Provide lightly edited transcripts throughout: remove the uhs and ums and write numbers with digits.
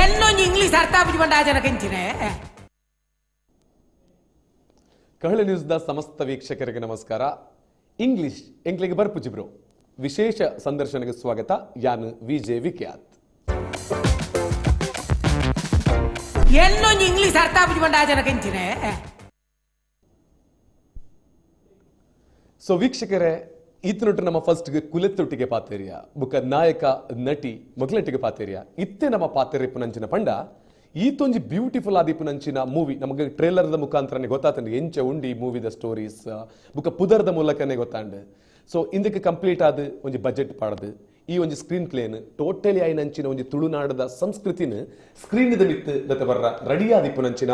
എന്നൊഞ്ഞ് English അർത്ഥാപിച്ച് പണ്ടാചനക്കിഞ്ചിനെ. ಕಹಳೆ ನ್ಯೂಸ್ದ ಸಮಸ್ತ ವೀಕ್ಷಕರಿಗೆ ನಮಸ್ಕಾರ. ಇಂಗ್ಲಿಷ್ ಎಂಕ್ಲೆಗೆ ಬರ್ಪುಜಿ ಬ್ರೋ ವಿಶೇಷ ಸಂದರ್ಶನಕ್ಕೆ ಸ್ವಾಗತ. ಯಾನ್ ವಿಜೆ ವಿಖ್ಯಾತ್. എന്നൊഞ്ഞ് ഇംഗ്ലീഷ് അർത്ഥാപിച്ച് പണ്ടാചനക്കിഞ്ചിനെ. ಸೊ ವೀಕ್ಷಕರೇ, ಈತನೊಟ್ಟು ನಮ್ಮ ಫಸ್ಟ್ ಕುಲೆತ್ತೊಟ್ಟಿಗೆ ಪಾತೇರಿಯ ಬುಕ್ಕ ನಾಯಕ ನಟಿ ಮೊಗಲಟ್ಟಿಗೆ ಪಾತೇರಿಯ ಇತ್ತೆ ನಮ್ಮ ಪಾತೆರಿಪ್ಪುನಂಚಿನ ಪಂಡ ಈತೊಂಜಿ ಬ್ಯೂಟಿಫುಲ್ ಆದಿಪ್ಪುನಂಚಿನ ಮೂವಿ ನಮಗೆ ಟ್ರೇಲರ್ದ ಮುಖಾಂತರನೇ ಗೊತ್ತಾತಂಡು ಎಂಚ ಉಂಡು ಈ ಮೂವಿದ ಸ್ಟೋರೀಸ್ ಬುಕ್ಕ ಪುದರ್ದ ಮೂಲಕನೇ ಗೊತ್ತಾಂಡು. ಸೊ ಇಂದಕ್ಕೆ ಕಂಪ್ಲೀಟ್ ಆದ ಒಂಜಿ ಬಜೆಟ್ ಪಾಡದು ಈ ಒಂಜಿ ಸ್ಕ್ರೀನ್ ಪ್ಲೇನ್ ಟೋಟಲಿ ಆಯಿನಂಚಿನ ಒಂಜಿ ತುಳುನಾಡದ ಸಂಸ್ಕೃತಿನ ಸ್ಕ್ರೀನ್ ಮಿತ್ತು ದತ್ತ ಬರ್ರ ರೆಡಿ ಆದಿಪ್ಪುನಂಚಿನ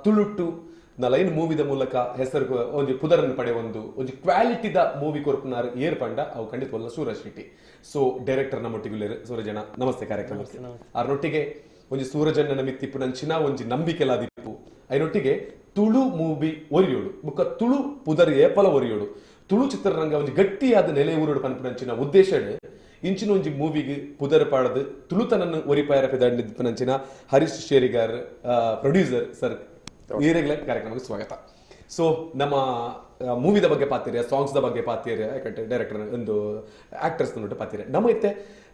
ತುಳುಟ್ಟು ನಲೈನ್ ಮೂವಿದ ಮೂಲಕ ಹೆಸರು ಒಂಜಿ ಪುದರನ್ನು ಪಡೆಯೊಂದು ಒಂಜಿ ಕ್ವಾಲಿಟಿದ ಮೂವಿ ಕೊರ್ಪುನಾರ್ ಏರ್ ಪಂಡ ಅವು ಖಂಡಿತವಲ್ಲ ಸೂರಜ್ ಶೆಟ್ಟಿ. ಸೊ ಡೈರೆಕ್ಟರ್ ನಮ್ಮೊಟ್ಟಿಗೆ ಸೂರಜಣ್ಣ, ನಮಸ್ತೆ ಕಾರ್ಯಕ್ರಮಕ್ಕೆ. ಆರ್ನೊಟ್ಟಿಗೆ ಒಂಜಿ ಸೂರಜಣ್ಣನ ಮಿತ್ತಿಪ್ಪುನಂಚಿನ ಒಂಜಿ ನಂಬಿಕೆಲಾದಿಪ್ಪು ಐನೊಟ್ಟಿಗೆ ತುಳು ಮೂವಿ ಒರಿಯೋಡು ಬುಕ್ಕ ತುಳು ಪುದರ್ ಏಪಲ ಒರಿಯೋಡು ತುಳು ಚಿತ್ರರಂಗ ಒಂಜಿ ಗಟ್ಟಿಯಾದ ನೆಲೆ ಊರುಡು ಪನ್ಪುನಂಚಿನ ಉದ್ದೇಶ ಇಂಚಿನ ಒಂಜಿ ಮೂವಿಗೆ ಪುದರ್ ಪಾಡದು ತುಳುತನನ್ನು ಒರಿಪಾಯರ ಪೆದಾಡಿಪ್ಪುನಂಚಿನ ಹರೀಶ್ ಶೇರಿಗಾರ್ ಪ್ರೊಡ್ಯೂಸರ್ ಸರ್ ಈರೆಗ್ಲ ಕಾರ್ಯಕ್ರಮಕ್ಕೆ ಸ್ವಾಗತ. ಸೊ ನಮ್ಮ ಮೂವಿದ ಬಗ್ಗೆ ಪಾತಿರ, ಸಾಂಗ್ಸ್ the ಬಗ್ಗೆ ಪಾತಿರ, ಯಾಕಂటే ಡೈರೆಕ್ಟರ್ ಒಂದು ಆಕ್ಟರ್ಸ್ ನೋಟು ಪಾತಿರ. ನಮ್ಮ ಇತ್ತೆ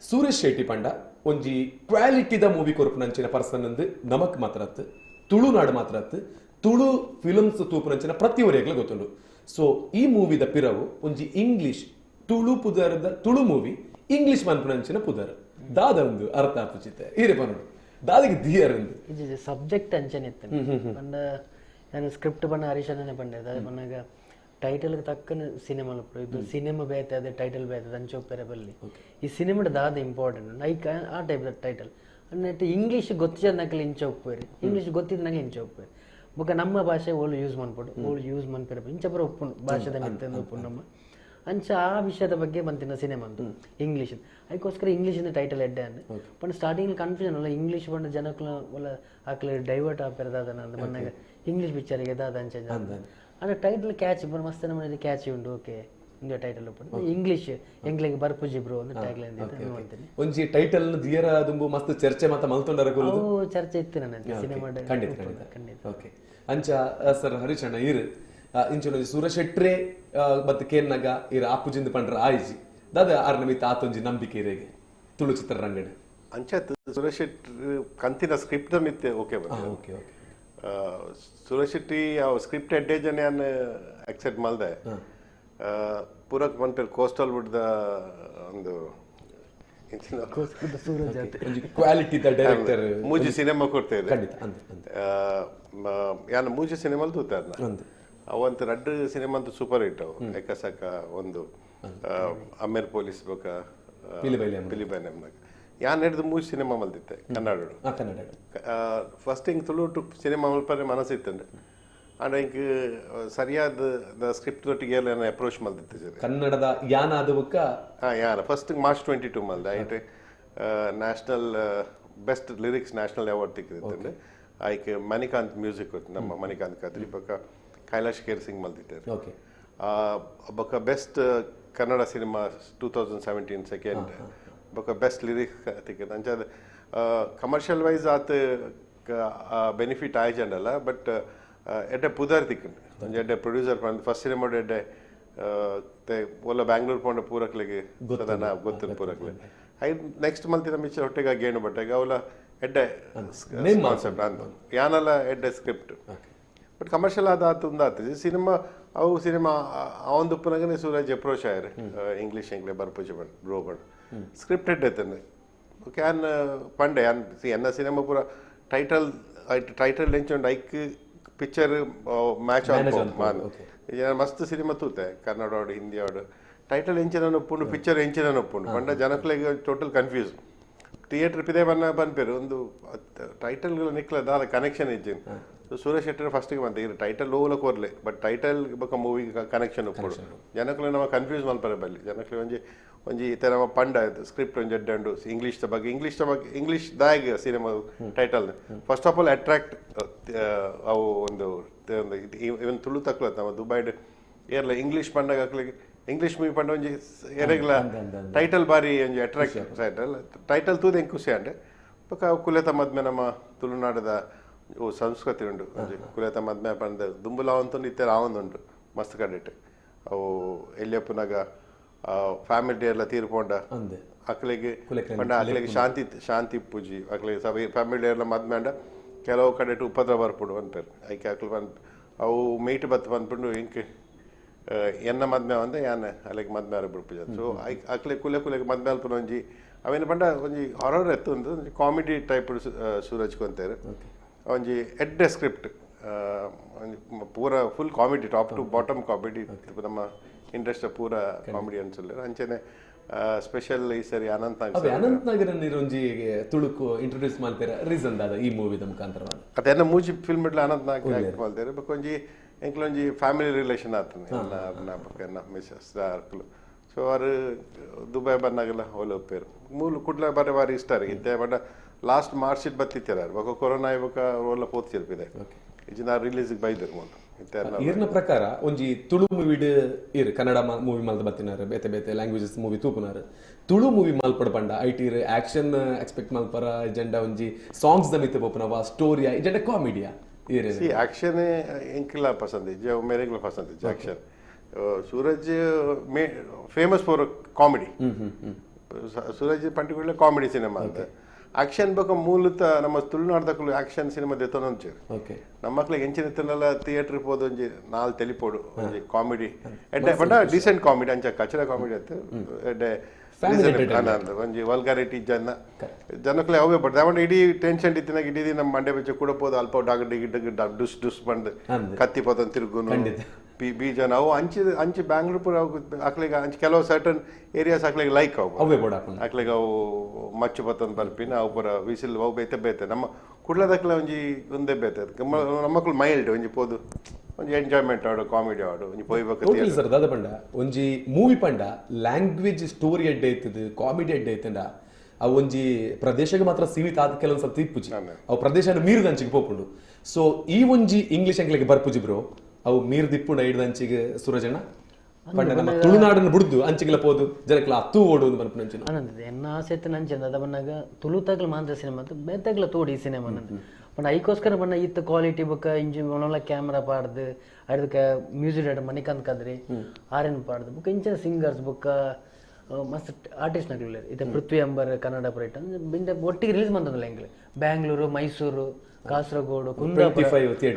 ಸೂರಜ್ ಶೆಟ್ಟಿ ಪಂಡ ಒಂಜಿ ಕ್ವಾಲಿಟಿದ ಮೂವಿ ಕೊರ್ಪುನಂಚಿನ ಪರ್ಸನ್ ಅಂದು ನಮಕ್ ಮಾತ್ರ ಅತ್ತು, ತುಳುನಾಡು ಮಾತ್ರ ಅತ್ತು, ತುಳು ಫಿಲ್ಮ್ಸ್ ತೂಪುನಂಚಿನ ಪ್ರತಿ ಒರಿಯಗ್ಲ ಗೊತ್ತುಂಡು. ಸೊ ಈ ಮೂವಿದ ಪಿರವು ಒಂಜಿ ಇಂಗ್ಲಿಷ್ ತುಳು ಪುದರ್ದ ತುಳು ಮೂವಿ ಇಂಗ್ಲಿಷ್ ಮನ್ಪುನಂಚಿನ ಪುದರ್ ದಾದ ಒಂದು ಅರ್ಥ ಆಪುಚಿತೆ ಈರೆ ಪನ್ನೋಡು ದಾದಿಗೆ ದಿಯರ್ ಅಂದು ಸಬ್ಜೆಕ್ಟ್ ಅಂಚನೆ ಇತ್ತು. ಪಂಡ ನಾನು ಸ್ಕ್ರಿಪ್ಟ್ ಬಣ್ಣ ಹರೀಶನೇ ಪಂಡೆ ಅದು ಪನ್ನಾಗ ಟೈಟಲ್ಗೆ ತಕ್ಕನ ಸಿನಿಮಾ ಇದು ಸಿನಿಮಾ ಬೇಯ್ತದೆ ಟೈಟಲ್ ಬೇಯ್ತದೆ ಅಂಚೆ ಒಪ್ಪೆರೆ ಬಲ್ಲಿ ಈ ಸಿನಿಮಾ ದಾದ ಇಂಪಾರ್ಟೆಂಟ್ ಐಕ್ ಆ ಟೈಪ್ ಟೈಟಲ್ ಅನ್ನೆಟ್ ಇಂಗ್ಲೀಷ್ ಗೊತ್ತಿದ್ದನಕಲಿ ಇಂಚೆ ಒಪ್ಪುವೇರಿ, ಇಂಗ್ಲೀಷ್ ಗೊತ್ತಿದ್ದಂಗೆ ಇಂಚೆ ಒಪ್ಪುವೇರಿ. ಬೊಕ್ಕ ನಮ್ಮ ಭಾಷೆ ಓಲು ಯೂಸ್ ಮನ್ಪೊಡು ಓಲು ಯೂಸ್ ಮನ್ಪೆರೆ ಇಂಚ ಪೂರ ಒಪ್ಪುಂಡು ಭಾಷೆದ ಮಿತ್ತ ಒಪ್ಪುಂಡು ನಮ್ಮ ಅಂಚ ಆ ವಿಷಯದ ಬಗ್ಗೆ ಬಂತಿನ ಸಿನಿಮಾ ಅಂತ ಇಂಗ್ಲೀಷ್. ಅದಕ್ಕೋಸ್ಕರ ಇಂಗ್ಲೀಷಿಂದ ಟೈಟಲ್ ಎಡ್ಡೆ ಅಂದ್ ಪಂಡ ಸ್ಟಾರ್ಟಿಂಗ್ ಕನ್ಫ್ಯೂಷನ್ ಅಲ್ಲ ಇಂಗ್ಲೀಷ್ ಪಂಡ ಜನಕ್ಲ ಒಲ್ಲ ಆಕಲೆ ಡೈವರ್ಟ್ ಆಪೆರದಾದ ಅಂದ್ ಮನ್ನಾಗ ಇಂಗ್ಲೀಷ್ ಪಿಕ್ಚರ್ಗೆ ದಾದ ಅಂಚ ಅಂಡ ಟೈಟಲ್ ಕ್ಯಾಚ್ ಬರ್ ಮಸ್ತ್ ನಮ್ಮ ಕ್ಯಾಚ್ ಉಂಡು. ಓಕೆ ಇಂದು ಟೈಟಲ್ ಇಂಗ್ಲೀಷ್ ಎಂಗ್ಲಿಗೆ ಬರ್ಪುಜಿ ಬ್ರೋ ಅಂತ ಟ್ಯಾಗ್ ಲೈನ್ ನೋಡ್ತೀನಿ. ಒಂಜಿ ಟೈಟಲ್ ದಿಯರ ದುಂಬು ಮಸ್ತ್ ಚರ್ಚೆ ಮಾತ ಮಲ್ತೊಂಡರ ಚರ್ಚೆ ಇತ್ತು ನನ್ನ ಸಿನಿಮಾ. ಖಂಡಿತ ಖಂಡಿತ ಓಕೆ. ಅಂಚ ಸರ್ ಹರೀಶ್ ಅಣ್ಣ ಇರು ಇಂಚಿನ ಸೂರಜ್ ಶೆಟ್ರೆ ಮತ್ತೆ ಕೇನ್ನಾಗ ಇರ ಆಪುಜಿಂದ ಪಂಡ್ರ ಆಯ್ಜಿ ದಾದ ಆರ್ ನಮಿತ ಆತೊಂಜಿ ನಂಬಿಕೆ ಇರೇಗೆ ತುಳು ಚಿತ್ರರಂಗಡೆ ಅಂಚ ಸುರೇಶ್ ಶೆಟ್ಟಿ ಕಂತಿನ ಸ್ಕ್ರಿಪ್ಟ್ ಮಿತ್ತೆ okay okay okay. Suresh Shetty ಆ ಸ್ಕ್ರಿಪ್ಟ್ ಎಡ್ಡೆ ಜನ ಅಕ್ಸೆಪ್ಟ್ ಮಲ್ದೆ ಪೂರಕ್ ಮನ್ಪೇರ್ ಕೋಸ್ಟಲ್ ವುಡ್ದ ಒಂದು ಕ್ವಾಲಿಟಿ ಡೈರೆಕ್ಟರ್ ಮೂಜಿ ಸಿನಿಮಾ ಕೊಡ್ತಾ ಇದೆ. ಖಂಡಿತ ಯಾನ್ ಮೂಜಿ ಸಿನಿಮಾ ತೂತ ಅವಂತ ರಡ್ಡು ಸಿನಿಮಾ ಅಂತೂ ಸೂಪರ್ ಹಿಟ್ ಅವು. ಏಕಸಕ ಒಂದು ಅಮೇರ್ ಪೊಲೀಸ್ ಬೊಕ ಪಿಲಿಬೈಲಿ ಯಾನ್ ಹಿಡಿದು ಮೂಜಿ ಸಿನಿಮಾ ಮಲ್ದಿತ್ತೆ ಕನ್ನಡ. ಫಸ್ಟ್ ಹಿಂಗೆ ತುಳು ಟು ಸಿನಿಮಾ ಮಲ್ಪರೆ ಮನಸ್ಸಿತ್ತಂಡೆ ಅಂಡ್ ಹಿಂಗೆ ಸರಿಯಾದ ಸ್ಕ್ರಿಪ್ಟ್ ದೊಟ್ಟಿಗೆ ಎಲ್ಲ ಅಪ್ರೋಚ್ ಮಲ್ದಿತ್ತೆ ಸರ್ ಕನ್ನಡದ ಯಾನ ಅದು ಬೊಕ್ಕ ಹಾಂ ಯಾನ ಫಸ್ಟ್ ಮಾರ್ಚ್ 22 ಮಲ್ದೆ ಐಟ್ national best lyrics national award ತಿಕ್ಕಿತ್ತಂಡೆ. ಐಕ್ ಮಣಿಕಾಂತ್ ಮ್ಯೂಸಿಕ್ ನಮ್ಮ ಮಣಿಕಾಂತ್ ಖಾದ್ರಿ ಬೊಕ ಕೈಲಾಶ್ ಖೇರ್ ಸಿಂಗ್ ಮಲ್ದಿದ್ದಾರೆ. ಬೊಕ ಬೆಸ್ಟ್ ಕನ್ನಡ ಸಿನಿಮಾ 2017 ಸೆಕೆಂಡ್ ಬೊಕ ಬೆಸ್ಟ್ ಲಿರಿಕ್ಸ್ ತಿಕ್ಕಿದೆ. ಅಂಚ ಕಮರ್ಷಿಯಲ್ ವೈಸ್ ಆತ ಬೆನಿಫಿಟ್ ಆಯ್ಜಂಡಲ್ಲ ಬಟ್ ಎಡ್ಡೆ ಪುದರ್ ತಿಕ್ಕಂಡು ಒಂಜಿ ಎಡ್ಡೆ ಪ್ರೊಡ್ಯೂಸರ್ ಪಂಡ್ ಫಸ್ಟ್ ಸಿನಿಮಾ ಎಡ್ಡೆ ಓಲ ಬ್ಯಾಂಗ್ಳೂರ್ ಪೋಂಡ ಪೂರಕ್ಲೆಗೆ ಗೊತ್ತಿನ ಪೂರಕ್ಲೆ I next ಮಲ್ತಿನ ಮಿಚ್ಚ ಹೊಟ್ಟೆಗೆ ಗೇಣು ಬಟ್ಟೆಗೆ ಅವಲ ಎಡ್ಡೆ ಕಾನ್ಸೆಪ್ಟ್ ಅಂದ ಯಾನಲ್ಲ ಎಡ್ಡೆ ಸ್ಕ್ರಿಪ್ಟ್ ಬಟ್ ಕಮರ್ಷಿಯಲ್ ಆದ ಆತು ಉಂದಾತು ಸಿನಿಮಾ ಅವು ಸಿನಿಮಾ ಅವನ್ ಉಪ್ಪನಾಗನೆ ಸೂರಜ್ ಅಪ್ರೋಚ್ ಆಯ್ರೆ ಇಂಗ್ಲೀಷ್ ಎಂಗ್ಲೆ ಬರ್ಪುಜಿ ಬಣ್ಣ ಬ್ರೋ ಬಣ್ಣ ಸ್ಕ್ರಿಪ್ಟ್ ಎಡ್ಡೆ ತಂದೆ ಓಕೆ ಆನ್ ಪಂಡೆ ಆನ್ ಸಿ ಎನ್ನ ಸಿನಿಮಾ ಪೂರ ಟೈಟಲ್ ಟೈಟಲ್ ಎಂಚುಂಡು ಐಕ್ ಪಿಕ್ಚರ್ ಮ್ಯಾಚ್ ಆನ್ ಮಸ್ತ್ ಸಿನಿಮಾ ತೂತೆ ಕನ್ನಡ ಆಡು ಹಿಂದಿ ಆಡು ಟೈಟಲ್ ಎಂಚಿನ ಒಪ್ಪುಂಡು ಪಿಕ್ಚರ್ ಎಂಚಿನ ಒಪ್ಪುಂಡು ಪಂಡ ಜನಕ್ಲೆಗ್ ಟೋಟಲ್ ಕನ್ಫ್ಯೂಸ್ ಥಿಯೇಟರ್ ಪಿದೆ ಬನ್ನ ಪನ್ಪೇರು ಒಂದು ಟೈಟಲ್ಗಳ ನಿಕ್ಲ ದಾದ ಕನೆಕ್ಷನ್ ಇಜ್ಜಿನ್. ಸೊ ಸೂರಜ್ ಶೆಟ್ಟರ್ ಫಸ್ಟಿಗೆ ಬಂತ ಈಗ ಟೈಟಲ್ ಓಲ ಕೋರ್ಲೆ ಬಟ್ ಟೈಟಲ್ ಬೊಕ ಮೂವಿ ಕನೆಕ್ಷನ್ ಉಪ್ಪುಡು ಜನಕ್ಲೆ ನಮ್ಮ ಕನ್ಫ್ಯೂಸ್ ಮಲ್ಪರೆ ಬಲ್ಲಿ ಜನಕ್ಲೆ ಒಂಜಿ ಒಂಜಿ ಈ ಥರ ಪಂಡ ಸ್ಕ್ರಿಪ್ಟ್ ಒಂಜಿ ಎಡ್ಡೆ ಉಂಡು ಇಂಗ್ಲೀಷ್ ಬಗ್ಗೆ ಇಂಗ್ಲೀಷ್ ಬಗ್ಗೆ English ದಾಯಗ cinema title first of all attract ಅವು ಒಂದು ಇವನ್ ತುಳು ತಕ್ಲ ನಮ್ಮ ದುಬೈಡ್ ಏರ್ಲ ಇಂಗ್ಲೀಷ್ ಪಂಡಗ ಅಕ್ಲಿಗೆ ಇಂಗ್ಲೀಷ್ ಮೂವಿ ಪಂಡ ಒಂಜಿ ಎರೆಗ್ಲ ಟೈಟಲ್ ಬಾರಿ ಒಂಜಿ ಅಟ್ರಾಕ್ಟ್ ಟೈಟಲ್ ತೂದು ಹೆಂಗೆ ಖುಷಿ ಅಂಡೆ. ಬೊಕ್ಕ ಕುಲೆತ ಮದ್ಮೆ ನಮ್ಮ ತುಳುನಾಡದ ಓ ಸಂಸ್ಕೃತಿ ಉಂಡು ಕುಲೆತ ಮದ್ಮೆ ಪಂಡ ದುಂಬುಲ ಆವಂತುಂಡು ಇತ್ತೆ ಆವೊಂದುಂಡು ಮಸ್ತ್ ಕಡೆಟ್ ಅವು ಎಲ್ಲಿಯಪ್ಪನಾಗ ಫ್ಯಾಮಿಲಿ ಎಲ್ಲ ತೀರ್ಪೊಂಡ ಅಕ್ಲೆಗ್ ಪಂಡ ಅಕ್ಲೆಗ್ ಶಾಂತಿ ಶಾಂತಿ ಪೂಜಿ ಅಕ್ಲೆಗ್ ಸಭೆ ಫ್ಯಾಮಿಲಿ ಎಲ್ಲ ಮದ್ಮೆ ಅಂಡ ಕೆಲವು ಕಡೆಟ್ ಉಪದ್ರ ಬರ್ಪುಡು ಪನ್ಪೆರ್ ಐಕೆ ಅಕ್ಲು ಪನ್ ಅವು ಮೇಟ್ ಬತ್ತು ಪನ್ಪುಂಡು ಇಂಕ್ ಎನ್ನ ಮದ್ಮೆ ಅಂದೆ ಯಾನ್ ಅಲೆಗ್ ಮದ್ಮೆ ಆರ ಬಿಡ್ಪುಜ ಸೊ ಐಕ್ ಅಕ್ಲೆ ಕುಲೆ ಕುಲೆಗ್ ಮದ್ಮೆ ಅಲ್ಪನ ಒಂಜಿ ಅವೇನು ಪಂಡ ಒಂಜಿ ಹಾರರ್ ಎತ್ತು ಒಂಜಿ ಕಾಮಿಡಿ ಟೈಪ್ ಸೂರಜ್ ಕೊಂತೇರು ಒಂಜಿ ಎಡ್ಡೆ ಸ್ಕ್ರಿಪ್ಟ್ ಒಂಜಿ ಪೂರ full comedy top to bottom comedy ನಮ್ಮ ಇಂಟ್ರೆಸ್ಟ್ ಪೂರ ಕಾಮಿಡಿ ಅನ್ಸಲ್ಲ ಅಂಚನೆ ಸ್ಪೆಷಲ್ ಈ ಸರಿ ಅನಂತ್ ನಾಗ್ ಅನಂತ್ ನಾಗರ್ ಒಂಜಿ ತುಳುಕು ಇಂಟ್ರೊಡ್ಯೂಸ್ ಮಾಡ್ತಾರೆ ರೀಸನ್ ದಾದ ಈ ಮೂವಿದ ಮುಖಾಂತರ ಅದನ್ನ ಮೂಜಿ ಫಿಲ್ಮ್ ಇಡ್ಲ ಅನಂತ್ ನಾಗ್ ಆಕ್ಟ್ ಮಾಡ್ತಾರೆ ಬೊಕ ಒಂಜಿ ಎಂಕ್ಲೊಂಜಿ ಫ್ಯಾಮಿಲಿ ರಿಲೇಷನ್ ಆತನೆ ಎನ್ನ ಮಿಸಸ್ ಅರ್ಕುಲು ಸೊ ಅವರು ದುಬೈ ಬಂದಾಗೆಲ್ಲ ಹೋಲ ಉಪ್ಪೇರು ಮೂಲು ಕುಡ್ಲ ಬಾರಿ ಬಾರಿ ಇಷ್ಟ ಇತ್ತೆ but last March it ಬತ್ತಿತ್ತಾರೆ ಬೊಕ ಕೊರೋನಾ ಬೊಕ ಓಲ ಪೋತಿರ್ಪಿದೆ ಇಜಿನ ರಿಲೀಸ್ ಬೈದರು ಮೂಲು ಇರ್ನ ಪ್ರಕಾರ ಒಂಜಿ ತುಳು ಮೂವಿಡ್ ಇರ್ ಕನ್ನಡ ಮೂವಿ ಮಲ್ದ ಬತ್ತಿನಾರು ಬೇತೆ ಬೇತೆ ಲ್ಯಾಂಗ್ವೇಜಸ್ ಮೂವಿ ತೂಪುನಾರು ತುಳು ಮೂವಿ ಮಲ್ಪಡ ಪಂಡ IT action expect ಮಲ್ಪರ ಜೆಂಡ ಒಂಜಿ ಸಾಂಗ್ಸ್ the ಮಿತ್ತ ಪೋಪುನವ ಸ್ಟೋರಿಯಾ ಜೆಂಡ ಕಾಮಿಡಿಯಾ ಸಿ ಆಕ್ಷನ್ ಎಂಕ್ಲ ಪಸಂದ್ ಇಜ್ಜೆ ಮೇರೆಗ್ಲ ಪಸಂದ್ ಇಜ್ಜೆ action Suraj may famous for comedy Suraj particular comedy cinema ಅಂತ ಆಕ್ಷನ್ ಬೊಕ ಮೂಲತ ನಮ್ಮ ತುಳುನಾಡ್ದಕ್ಕಲು ಆಕ್ಷನ್ ಸಿನಿಮಾ ದೆತ್ತೊಂಚೇರು ನಮ್ಮ ಮಕ್ಳಿಗೆ ಎಂಚಿನ ಇತ್ತನಲ್ಲ ಥಿಯೇಟರ್ ಪೋದು ಒಂಜಿ ನಾಲ್ ತೆಲಿಪೋಡು ಒಂಜಿ ಕಾಮಿಡಿ ಎಡ್ಡೆ ಪಂಡ ಡೀಸೆಂಟ್ ಕಾಮಿಡಿ ಅಂಚ ಕಚಡ ಕಾಮಿಡಿ ಅತ್ತು ಎಡ್ಡೆ ಒಂಜಿ ವಲ್ಗಾರಿಟಿ ಜನ ಜನಕ್ಲೆ ಅವೇ ಬಟ್ ಅವನ ಇಡೀ ಟೆನ್ಷನ್ ಇತ್ತಿನಾಗ ಇಡೀ ನಮ್ಮ ಮಂಡೆ ಬೆಚ್ಚ ಕೂಡ ಪೋದು ಅಲ್ಪ ಡಾಗ ಡಿಗಿ ಡಗ್ ಡುಸ್ ಡುಸ್ ಬಂದು ಕತ್ತಿ ಪೋತನ್ ತಿರುಗುನು ಬೀಜ ನಾವು ಅಂಚಿ ಅಂಚಿ ಬ್ಯಾಂಗ್ಳೂರ್ ಪೂರ ಅಕ್ಲಿಗೆ ಅಂಚಿ ಕೆಲವು ಸರ್ಟನ್ ಏರಿಯಾಸ್ ಅಕ್ಲಿಗೆ ಲೈಕ್ ಅವು ಅಕ್ಲಿಗೆ ಅವು ಮಚ್ಚು ಪತ್ತನ್ ಬರ್ಪಿನ ಅವು ಪೂರ ವಿಸಿಲ್ ಅವು ಬೇತೆ ಬೇತೆ ನಮ್ಮ ಕುಡ್ಲದಕ್ಲೆ ಒಂಜಿ ಒಂದೇ ಬೇತೆ ನಮ್ಮಕ್ಳು ಮೈಲ್ಡ್ ಒಂಜಿ ಪೋದು ಒಂಜಿ ಎಂಜಾಯ್ಮೆಂಟ್ ಆಡು ಕಾಮಿಡಿ ಆಡು ಒಂಜಿ ಪೋಯ್ಬೇಕು ಸರ್ ದಾದ ಪಂಡ ಒಂಜಿ ಮೂವಿ ಪಂಡ ಲ್ಯಾಂಗ್ವೇಜ್ ಸ್ಟೋರಿ ಅಡ್ಡೆ ಐತದ ಕಾಮಿಡಿ ಅಡ್ಡೆ ಐತಂಡ ಅವು ಒಂಜಿ ಪ್ರದೇಶಕ್ಕೆ ಮಾತ್ರ ಸೀಮಿತ ಆದ ಕೆಲವೊಂದು ಸರ್ತಿ ಇಪ್ಪುಜಿ ಅವು ಪ್ರದೇಶ ಮೀರಿದ ಅಂಚಿಗೆ ಪೋಪುಂಡು. ಸೊ ಈ ಒಂಜಿ ಇಂಗ್ಲಿಷ್ ಅಂಕ್ಲಿಗೆ ಬರ್ಪುಜಿ ಬ್ರೋ ಅವು ಮೀರ್ ದಿಪ್ಪುಂಡ ಹಿಡ್ದ ಅಂಚಿಗೆ ಸೂರಜಣ್ಣ ಪಂಡ ನಮ್ಮ ತುಳುನಾಡನ್ನು ಬುಡ್ದು ಅಂಚಿಗೆಲ್ಲ ಪೋದು ಜನಕ್ಲ ಅತ್ತು ಓಡು ಬರ್ಪುನ ಅಂಚಿನ ಅನಂತದೆ ಎನ್ನ ಆಸೆ ಇತ್ತು ನಂಚೆಂದ ಅದ ಬನ್ನಾಗ ತುಳು ತಗ್ಲ ಮಾತ್ರ ಸಿನಿಮಾ ಬೇತಗ್ಲ ತೋಡಿ ಈ ಸಿನಿಮಾ ನಂದು ಪಂಡ ಐಕೋಸ್ಕರ ಬಣ್ಣ ಇತ್ತ ಕ್ವಾಲಿಟಿ ಬೊಕ್ಕ ಇಂಜಿನ್ ಒಣಲ ಕ್ಯಾಮ್ರಾ ಪಾಡ್ದು ಅದಕ್ಕೆ ಮ್ಯೂಸಿಕ್ ಡೈರೆಕ್ಟರ್ ಮಣಿಕಾಂತ್ ಕದ್ರಿ ಆರ್ಎನ್ ಪಾಡ್ದು ಬೊಕ್ಕ ಇಂಚಿನ ಸಿಂಗರ್ಸ್ ಬೊಕ್ಕ ಮಸ್ತ್ ಆರ್ಟಿಸ್ಟ್ ನಗಲು ಇತ್ತೆ ಪೃಥ್ವಿ ಅಂಬರ್ ಕನ್ನಡ ಪರೇಟ್ ಬಿಂದ ಒಟ್ಟಿಗೆ ರಿಲೀಸ್ ಬಂತಂದಲ್ಲ ಎಂಗ್ಲೆ ಬ್ಯಾಂಗ್ಳೂರು ಮೈಸೂರು ಕಾಸರಗೋಡು ಕುಂದಾಪುರ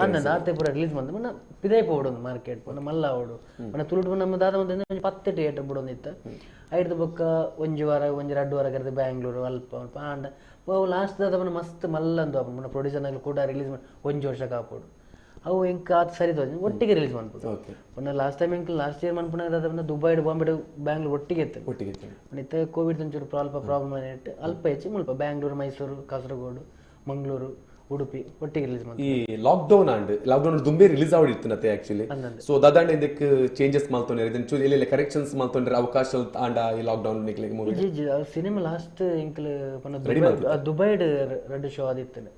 ಅಂದ ಆತೆ ಪೂರ ರಿಲೀಸ್ ಬಂದ ಮನ್ನ ಪಿದಾಯಿ ಪೋಡು ಮಾರ್ಕೆಟ್ ಪಂಡ ಮಲ್ಲ ಓಡು ಮನ್ನ ತುಳುಟು ನಮ್ಮ ದಾದ ಒಂದು 10 ಥಿಯೇಟರ್ ಬಿಡೊಂದಿತ್ತು ಐದು ಬೊಕ್ಕ ಒಂಜಿ ವಾರ ಒಂಜಿ 2 ವಾರ ಕರೆದು ಬ್ಯಾಂಗ್ಳೂರು ಅಲ್ಪ ಅಲ್ಪ ಆಂಡ ಲಾಸ್ಟ್ ದಾದ ಮನ್ನ ಮಸ್ತ್ ಮಲ್ಲ ಅಂದು ಮನ್ನ ಪ್ರೊಡ್ಯೂಸರ್ ಆಗಲಿ ಕೂಡ ರಿಲೀಸ್ ಮಾಡಿ ಒಂಜಿ ವರ್ಷ ಕಾಪೋಡು ಅವು ಎಂಕ್ ಆತ ಸರಿ ಒಟ್ಟಿಗೆ ರಿಲೀಸ್ ಮಾಡ್ಬೋದು. ಮೊನ್ನೆ ಲಾಸ್ಟ್ ಟೈಮ್ ಎಂಕ್ ಲಾಸ್ಟ್ ಇಯರ್ ಮನ್ಪುನಾಗ ದಾದ ದುಬೈ ಬಾಂಬೆ ಬ್ಯಾಂಗ್ಳೂರ್ ಒಟ್ಟಿಗೆ ಇತ್ತು ಒಟ್ಟಿಗೆ ಇತ್ತೆ ಕೋವಿಡ್ ಒಂಚೂರು ಅಲ್ಪ ಪ್ರಾಬ್ಲಮ್ ಇಟ್ಟು ಅಲ್ಪ ಹೆಚ್ಚು ಮುಲ್ಪ ಬ್ಯಾಂಗ್ಳೂರು ಮೈಸೂರು ಕಾಸರಗೋಡು ಮಂಗಳೂರು ಉಡುಪಿ ಒಟ್ಟಿಗೆ ರಿಲೀಸ್ ಮಾಡ್ತಾರೆ. ಈ lockdown and lockdown ದುಂಬೆ release ಆವಡಿತ್ತನತೆ actually. So ದಾದಾಂಡ ಇದಕ್ಕೆ ಚೇಂಜಸ್ ಮಾಡ್ತೊಂಡ್ರೆ ಇದನ್ನ ಚೂರು ಎಲ್ಲೆಲ್ಲ ಕರೆಕ್ಷನ್ಸ್ ಮಾಡ್ತೊಂಡ್ರೆ ಅವಕಾಶ ಆಂಡ ಈ ಲಾಕ್ಡೌನ್ ನಿಕ್ಲೆಗ್ movie G G cinema last ಎಂಕ್ಲು ದುಬೈಡ್ ರೆಡ್ ಶೋ ಆದಿತ್ತನೆ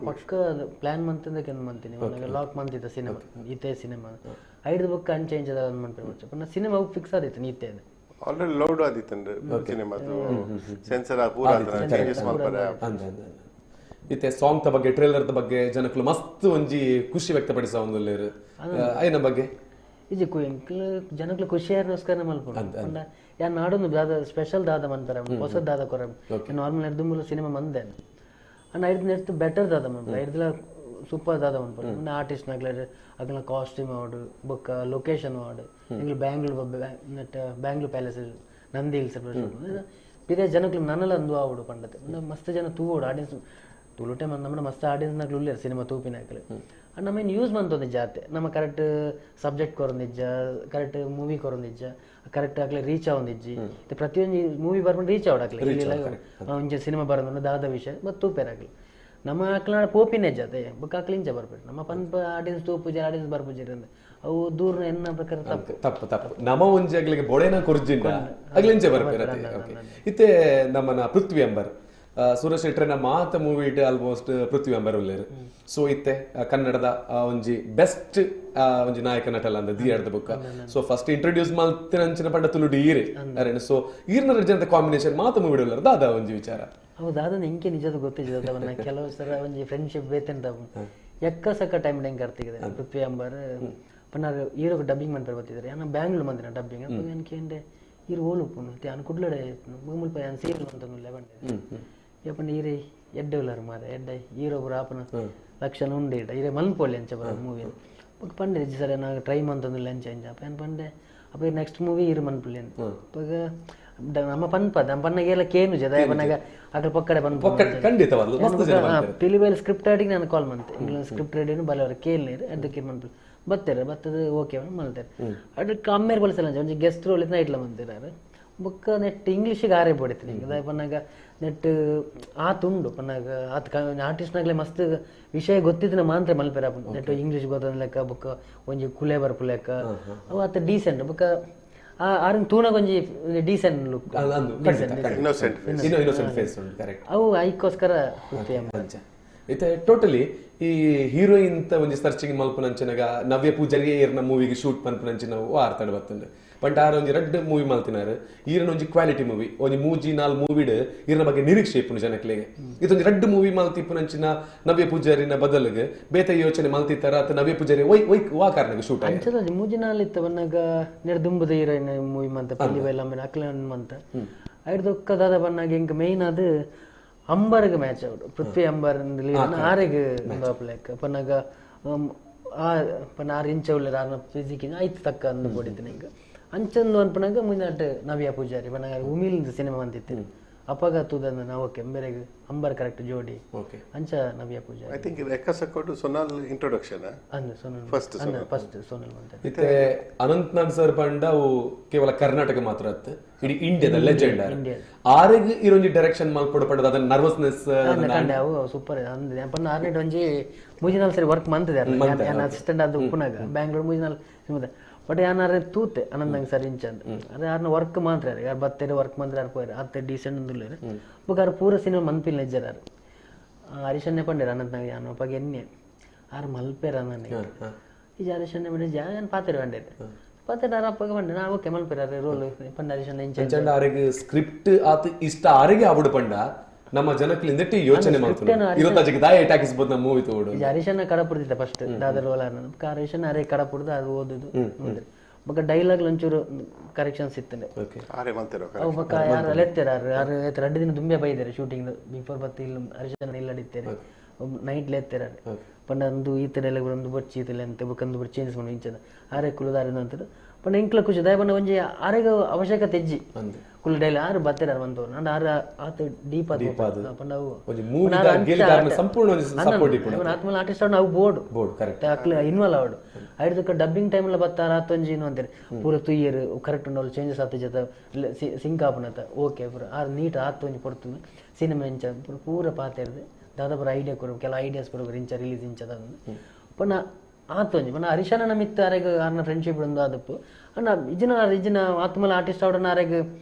ಪಕ್ಕ ಪ್ಲಾನ್ ಮಂತಂದಕ್ಕೆ ಮಂತೀನಿ ಲಾಕ್ ಮಂತಿದ್ದ ಸಿನಿಮಾ ಇತ್ತೆ ಸಿನಿಮಾ ಐದು ಬುಕ್ ಅನ್ಚೇಂಜ್ ಅದ ಮನ್ಪೆ ಪನ್ನ ಸಿನಿಮಾ ಫಿಕ್ಸ್ ಆದಿತ್ತು ಇತ್ತೆ ಆಲ್ರೆಡಿ ಲೋಡ್ ಆದಿತ್ತಂದ್ರೆ ಸಿನಿಮಾ ಸೆನ್ಸರ್ ಪೂರ ಚೇಂಜಸ್ ಮಾಡ್ತಾರೆ. ಇತ್ತೆ ಸಾಂಗ್ ತ ಬಗ್ಗೆ ಟ್ರೇಲರ್ ದ ಬಗ್ಗೆ ಜನಕ್ಕಲು ಮಸ್ತ್ ಒಂಜಿ ಖುಷಿ ವ್ಯಕ್ತಪಡಿಸ ಒಂದು ಐನ ಬಗ್ಗೆ ಇಜಿ ಎಂಕ್ಲು ಜನಕ್ಲು ಖುಷಿಯಾರನೋಸ್ಕರ ಮಲ್ಪುಂಡು ಯಾನ್ ನಾಡೊಂದು ದಾದ ಸ್ಪೆಷಲ್ ದಾದ ಮನ್ಪರ ಹೊಸ ದಾದ ಕೊರ ನಾರ್ಮಲ್ ಎರ್ದುಂಬುಲ ಸಿನಿಮಾ ಮಂದೆ ಅಂಡ್ ಐದು ನೆಕ್ಸ್ಟ್ ಬೆಟರ್ ದಾದ ಮನ್ಪರ ಐದುಲ ಸೂಪರ್ ದಾದ ಮನ್ಪರ ಆರ್ಟಿಸ್ಟ್ ನಗ್ಲ ಅಗ್ಲ ಕಾಸ್ಟ್ಯೂಮ್ ಆಡು ಬೊಕ್ಕ ಲೊಕೇಶನ್ ಆಡು ಎಂಕ್ಲು ಬ್ಯಾಂಗ್ಳೂರ್ ಬ್ಯಾಂಗ್ಳೂರ್ ಪ್ಯಾಲೇಸ್ ನಂದಿ ಹಿಲ್ಸ್ ಪಿದೆ ಜನಕ್ಲು ನನಲ ಅಂದು ಆವಡು ಪಂಡತೆ ಮಸ್ತ್ ಜನ ತೂವೋಡು ಆಡಿಯನ್ಸ್ ತುಳು ಟೈಮ್ ನಮ್ಮ ಮಸ್ತ್ ಆಡಿಯನ್ಸ್ ನಗ್ಲು ಉಲ್ಲೇರು ಸಿನಿಮಾ ತೂಪಿನಾಕ್ಲು ಅಂಡ್ ನಮ್ಮ ಏನು ಯೂಸ್ ಮಂತೊಂದು ಜಾತೆ ನಮ್ಮ ಕರೆಕ್ಟ್ ಸಬ್ಜೆಕ್ಟ್ ಕೊರೊಂದಿಜ್ಜ ಕರೆಕ್ಟ್ ಮೂವಿ ಕೊರೊಂದಿಜ್ಜ ಕರೆಕ್ಟ್ ಆಗ್ಲಿ ರೀಚ್ ಆವೊಂದಿಜ್ಜಿ ಪ್ರತಿಯೊಂದು ಮೂವಿ ಬರ್ಕೊಂಡು ರೀಚ್ ಆವಡಾಕ್ಲಿ ಒಂಜಿ ಸಿನಿಮಾ ಬರೋದು ದಾದ ವಿಷಯ ಮತ್ತು ತೂಪೇರಾಗ್ಲಿ ನಮ್ಮ ಅಕ್ಲ ಪೋಪಿನೇ ಜಾತೆ ಬೊಕ್ಕ ಅಕ್ಲು ಇಂಚ ಬರ್ಬೇಡ ನಮ್ಮ ಪನ್ಪ ಆಡಿಯನ್ಸ್ ತೂಪುಜಿ ಆಡಿಯನ್ಸ್ ಬರ್ಪುಜಿ ಅಂದ್ ಅವು ದೂರ ಎನ್ನ ಪ್ರಕಾರ ತಪ್ಪು ತಪ್ಪು ತಪ್ಪು ನಮ್ಮ ಒಂಜಿ ಅಗ್ಲಿಗೆ ಬೊಡೆನ ಕೊರ್ಜಿಂಡ ಅಗ್ಲಿಂಚೆ ಬರ್ಪೇರತೆ. ಓಕೆ ಇತ್ತೆ ನಮ್ಮನ ಪೃಥ್ವಿ ಅಂಬರ್ ಸೂರಜ್ ಶೆಟ್ಟರ್ನ ಮಾತ ಮೂವಿ ಆಲ್ಮೋಸ್ಟ್ ಪೃಥ್ವಿ ಅಂಬರ್ ಉಲ್ಲೇರು. ಸೊ ಇತ್ತೆ ಕನ್ನಡದ ಒಂಜಿ ಬೆಸ್ಟ್ ಒಂಜಿ ನಾಯಕ ನಟಲ ಅಂದ the ಅರ್ಧ book. So first introduce ಮಲ್ತಿನ ಅಂಚಿನ ಪಂಡ ತುಳುಡು ಈರೆ ಅರೆನ. ಸೊ ಈರ್ನ ಜನತೆ ಕಾಂಬಿನೇಷನ್ ಮಾತ ಮೂವಿ ಉಲ್ಲೇರು ದಾದ ಒಂಜಿ ವಿಚಾರ. ಅವು ದಾದನ ಎಂಕೆ ನಿಜದ ಗೊತ್ತಿದ್ದ ಕೆಲವು ಸರ ಒಂಜಿ ಫ್ರೆಂಡ್ಶಿಪ್ ಬೇತೆಂತ ಎಕ್ಕ ಸಕ್ಕ ಟೈಮ್ ಹೆಂಗೆ ಕರ್ತಿಗಿದೆ ಪೃಥ್ವಿ ಅಂಬಾರ್ ಪನ್ನಾರು ಹೀರೋಗೆ ಡಬ್ಬಿಂಗ್ ಮಾಡ್ತಾರೆ ಬರ್ತಿದ್ದಾರೆ ನಾನು ಬ್ಯಾಂಗ್ಳೂರ್ ಬಂದಿನ ಡಬ್ಬಿಂಗ್ ಅಪ್ಪ ಅನ್ಕೇಂಡೆ ಈರು ಓಲು ಉಪ್ಪುನು ನಾನು ಕುಡ್ಲಡೆ ಮುಲ್ಪ ಯಾನ್ ಸೀರಿಯಲ್ ಅಂತಂದು ಬಂದೆ ಯಪ್ಪನ ಈರೆ ಎಡ್ಡೆ ಉಲ್ಲಾರು ಮಾರ ಎಡ್ಡೆ ಹೀರೋ ಪೂರ ಆಪನ ಲಕ್ಷಣ ಉಂಡೆ ಇಡ ಈರೆ ಮಲ್ಪೊಳ್ಳಿ ಅಂಚ ಬರ ಮೂವಿ ಬೊಕ್ಕ ಪಂಡೆ ಸರ್ ನಾನು ಟ್ರೈ ಮಂತಂದು ಅಂಚ ಅಂಚ ಅಪ್ಪ ಏನು ಪಂಡೆ ಅಪ್ಪ ನೆಕ್ಸ್ಟ್ ಮೂವಿ ಈರು ಮನ್ಪುಳ್ಳಿ ಅಂತ ಅಪ್ಪಾಗ ನಮ್ಮ ಪನ್ಪ ನಮ್ಮ ಪನ್ನಗೆಲ್ಲ ಕೇನು ಜದ ಪನ್ನಾಗ ಅದ್ರ ಪಕ್ಕಡೆ ಪನ್ಪ ಖಂಡಿತವಾಗ್ಲೂ ಪಿಲಿಬೇಲ್ ಸ್ಕ್ರಿಪ್ಟ್ ಆಡಿಗೆ ನಾನು ಕಾಲ್ ಮಂತೆ English script ready ಬಲವರ ಕೇಳಿ ಅದಕ್ಕೆ ಮನ್ಪುಳ್ಳಿ ಬತ್ತಾರೆ ಬತ್ತದ ಓಕೆ ಮಲ್ತಾರೆ ಅದಕ್ಕೆ ಅಮ್ಮೇರು ಬಳಸಲ್ಲ ಒಂಜಿ ಗೆಸ್ಟ್ ರೋಲ್ ಇದ್ನ ಇಟ್ಲ ಮಂತಿದ್ದಾರೆ ಬೊಕ್ಕ ನೆಟ್ ಇಂಗ್ಲೀಷಿಗೆ ಆರೆ ಬಡಿತೀನಿ ಅದೇ ಪನ್ನಾಗ ನೆಟ್ ಆತ ಉಂಡು ಪನ್ನಾಗ ಆತ ಆರ್ಟಿಸ್ಟ್ನಾಗಲೇ ಮಸ್ತ್ ವಿಷಯ ಗೊತ್ತಿದ್ದ ಮಾತ್ರ ಮಲ್ಪೆರ ನೆಟ್ ಇಂಗ್ಲೀಷ್ ಗೊತ್ತದ ಲೆಕ್ಕ ಬೊಕ್ಕ ಒಂಜಿ ಕುಲೆ ಬರ್ಪು ಲೆಕ್ಕ ಅವು ಆತ ಡೀಸೆಂಟ್ ಬೊಕ್ಕ ಆರಿನ ತೂನಗ ಒಂಜಿ decent look innocent face ಉಂಟು ಕರೆಕ್ಟ್ ಅವು ಐಕ್ಕೋಸ್ಕರ ಇತ್ತೆ ಟೋಟಲಿ ಈ ಹೀರೋಯಿನ್ ಒಂಜಿ ಸರ್ಚಿಂಗ್ ಮಲ್ಪುನಂಚಿನಗ ನವ್ಯ ಪೂಜಾರಿ ಏರ್ನ ಮೂವಿಗೆ ಶೂಟ್ ಮಲ್ಪುನಂಚಿನ ವಾರ್ತಡೆ ಬತ್ತುಂಡು ಪಂಡ ಆರ್ ಒಂಜಿ ರಡ್ಡ್ ಮೂವಿ ಮಲ್ತಿನಾರು ಈರನ ಒಂಜಿ ಕ್ವಾಲಿಟಿ ಮೂವಿ ಒಂಜಿ ಮೂಜಿ ನಾಲ್ ಮೂವಿಡ್ ಈರನ ಬಗ್ಗೆ ನಿರೀಕ್ಷೆ ಇಪ್ಪುನು ಜನಕ್ಲೆಗೆ ಇದೊಂಜಿ ರಡ್ಡ್ ಮೂವಿ ಮಲ್ತಿಪ್ಪುನಂಚಿನ ನವ್ಯ ಪೂಜಾರಿನ ಬದಲಿಗೆ ಬೇತೆ ಯೋಚನೆ ಮಲ್ತಿತ್ತಾರ ಅತ್ತ ನವ್ಯ ಪೂಜಾರಿ ಒಯ್ ಒಯ್ ವಾ ಕಾರಣಕ್ಕೆ ಶೂಟ್ ಅಂಚದ ಒಂಜಿ ಮೂಜಿ ನಾಲ್ ಇತ್ತ ಬನ್ನಾಗ ನೆಡ್ ದುಂಬುದ ಹೀರೋಯಿನ್ ಮೂವಿ ಮಂತ ಪಲ್ಲಿ ಬೈಲ ಆಮೇಲೆ ಅಕ್ಲೆ ಮಂತ ಐಡ್ದೊಕ್ಕ ದಾದ ಬನ್ನಾಗ ಎಂಕ್ ಮೇಯ್ನ್ ಅದು ಅಂಬರ್ಗ್ ಮ್ಯಾಚ್ ಅವಡು ಪೃಥ್ವಿ ಅಂಬರ್ ಆರೆಗ್ ಲೆಕ್ಕ ಪನ್ನಾಗ ಆ ಪನ್ನ ಆರು ಇಂಚ ಉಳ್ಳ ಆರ್ನ ಫಿಸಿಕ್ ಐತ್ ತಕ್ಕ ಅಂದು ಕೊಡಿದ್ದೀನಿ ಹಿಂಗೆ ಅಂಚಂದು ಅನ್ಪನಾಗ ಮುಂದಾಟ ನವ್ಯ ಪೂಜಾರಿ ಪನ್ನಾಗ ಉಮಿಲ್ ಸಿನಿಮಾ ಅಂತಿತ್ತು ಅಪ್ಪಾಗ ತೂದಂದ ನಾವು ಓಕೆ ಅಂಬರೆಗ್ ಅಂಬರ್ ಕರೆಕ್ಟ್ ಜೋಡಿ ಓಕೆ ಅಂಚ ನವ್ಯ Poojary I think ಎಕ್ಕಸಕ್ಕೋಟು Sonal introduction ಅಂದು ಸೋನಲ್ ಫಸ್ಟ್ ಫಸ್ಟ್ ಸೋನಲ್ ಅಂತ ಇತ್ತೆ ಅನಂತ್ ನಾಗ್ ಸರ್ ಪಂಡ ಅವು ಕೇವಲ ಕರ್ನಾಟಕ ಮಾತ್ರ ಅತ್ತು ಇಡೀ ಇಂಡಿಯಾದ ಲೆಜೆಂಡ್ ಆರೆಗ್ ಇರೊಂಜಿ ಡೈರೆಕ್ಷನ್ ಮಲ್ಪೊಡು ಪಂಡದ ಅದನ್ನ ನರ್ವಸ್ನೆಸ್ ಕಂಡೆ ಅವು ಸೂಪರ್ ಅಂದ್ರೆ ಪನ್ನ ಆರ್ನೆಟ್ ಒಂಜಿ ಮೂಜಿನಾಲ್ ಸರಿ ವರ್ಕ್ ಮಂತದೆ ಅಸಿಸ್ಟೆಂಟ್ ಅದು ಉಪ್ಪುನಾಗ ಬ್ಯಾಂಗ್ಳೂರ್ ಮೂಜಿನಾಲ್ ಬಟ್ ಯಾನಾರೆ ತೂತೆ ಅನಂತಂಗ್ ಸರ್ ಇಂಚ ಅಂತ ಅದೇ ಯಾರನ್ನ ವರ್ಕ್ ಮಾತ್ರ ಯಾರು ಬತ್ತೇರೆ ವರ್ಕ್ ಮಾತ್ರ ಯಾರು ಪೋಯರು ಅತ್ತೆ ಡೀಸೆಂಟ್ ಅಂದುಲ್ಲೇರು ಬೊಕ ಆರು ಪೂರ ಸಿನಿಮಾ ಮನ್ಪಿಲ್ಲ ನಿಜ್ಜಾರು ಹರೀಶನ್ನೇ ಪಂಡೇರು ಅನಂತನಾಗ್ ಯಾನು ಅಪ್ಪಾಗ ಎನ್ನೆ ಆರು ಮಲ್ಪೇರ ನನಗೆ ಈ ಹರೀಶನ್ನೇ ಪಂಡೆ ಜಾನ್ ಪಾತೆರು ಪಂಡೇರು ಪಾತೆರು ಆರು ಅಪ್ಪಗ ಪಂಡೆ ನಾ ಓಕೆ ಮಲ್ಪೇರ ರೋಲ್ ಪಂಡ ಹರೀಶನ್ನ ಇಂಚ ಅಂಚಂಡ ಆರೆಗ್ ಸ್ಕ್ರಿಪ್ಟ್ ಆತ ಇಷ್ಟ ಆರೆಗೆ ಆವಡು ಪಂಡ ನಮ್ಮ ಜನಕ್ಲಿಂದ ಯೋಚನೆ ಮಾಡ್ತಾರೆ ಇರುತ್ತಾಜಿಗೆ ದಾಯ ಅಟ್ಯಾಕಿಸ್ಬೋದು ನಮ್ಮ ಮೂವಿ ತೋಡು ಈ ಹರೀಶನ್ನ ಕಡಪುಡ್ದಿದ್ದ ಫಸ್ಟ್ ದಾದರ್ ರೋಲ್ ಹರೀಶನ್ ಅರೆ ಕಡಪುಡ್ದು ಅದು ಓದುದು ಬೊಕ್ಕ ಡೈಲಾಗ್ ಒಂಚೂರು ಕರೆಕ್ಷನ್ಸ್ ಇತ್ತಂಡೆ ಓಕೆ ಆರೆ ಮಂತಿರೋ ಅವು ಬೊಕ್ಕ ಯಾರು ಲೆತ್ತೆರ್ ಯಾರು ಯಾರು ರಡ್ಡು ದಿನ ದುಂಬೆ ಬೈದಾರೆ ಶೂಟಿಂಗ್ ಬಿಫೋರ್ ಬತ್ತ ಇಲ್ಲ ಹರೀಶನ್ ಇಲ್ಲ ಅಡಿತ್ತೇರೆ ನೈಟ್ ಲೆತ್ತೆರ್ ಪಂಡ ಅಂದು ಈತ ಡೈಲಾಗ್ ಒಂದು ಬೊಚ್ಚಿ ಈತಲೆ ಅಂತ ಬೊಕ್ಕ ಒಂದು ಬೊಚ್ಚಿ ಚೇಂಜ್ ಮಾಡಿ ಇಂಚದ ಆರೆ ಕುಲದಾರೆ ಅಂತಾರೆ ಪಂಡ ಎಂಕ್ಲ ಖುಷಿ ದಯ ಪಂಡ ಒಂಜಿ ಆರೆಗ ಅವಶ್ಯಕತೆ ಹೆಜ್ಜಿ ಕುಲ್ ಡೈಲಾಗ್ ಆರು ಬತ್ತೆರ್ ಬಂತವ್ರು ಅಂಡ್ ಆರು ಆತ ಡೀಪ್ ಆದ ಪಂಡ ಅವು ಒಂಜಿ ಮೂವಿದ ಗೆಲ್ದಾರ್ನ ಸಂಪೂರ್ಣ ಒಂಜಿ ಸಪೋರ್ಟ್ ಇಪ್ಪುಂಡು ಆತ್ಮಲ ಆರ್ಟಿಸ್ಟ್ ಅವು board board correct ಅಕ್ಲೆ involve ಆವಡು ಐಡ್ದಕ್ಕ dubbing time ಎಲ್ಲ ಬತ್ತಾರ ಆತೊಂಜಿ ಏನು ಅಂತಾರೆ ಪೂರ ತುಯ್ಯರು ಕರೆಕ್ಟ್ ಉಂಡು ಚೇಂಜಸ್ ಆತ ಜೊತೆ ಸಿಂಕ್ ಆಪುನತ ಓಕೆ ಪೂರ ಆರು ನೀಟ್ ಆತೊಂಜಿ ಪೊರ್ತುಂದು ಸಿನಿಮಾ ಇಂಚ ಪೂರ ಪೂರ ಪಾತೆರ್ದು ದಾದ ಪೂರ ಐಡಿಯಾ ಕೊರು ಕೆಲ ಐಡಿಯಾಸ್ ಕೊರು ಇಂಚ ರಿಲೀಸ್ ಇಂಚ ಪನ್ನ ಆತೊಂಜಿ ಪನ್ನ ಹರೀಶನ ಮಿತ್ತ ಅರೆಗ್ ಆರ್ನ ಫ್ರೆಂಡ್ಶಿಪ್ ಒಂದು ಆದಪ್ಪು ಅಣ್ಣ ಇಜಿನ ಇಜಿನ ಆತ್ಮಲ ಆರ್ಟಿಸ್ಟ್ ಅವಡನ ಅರೆಗ್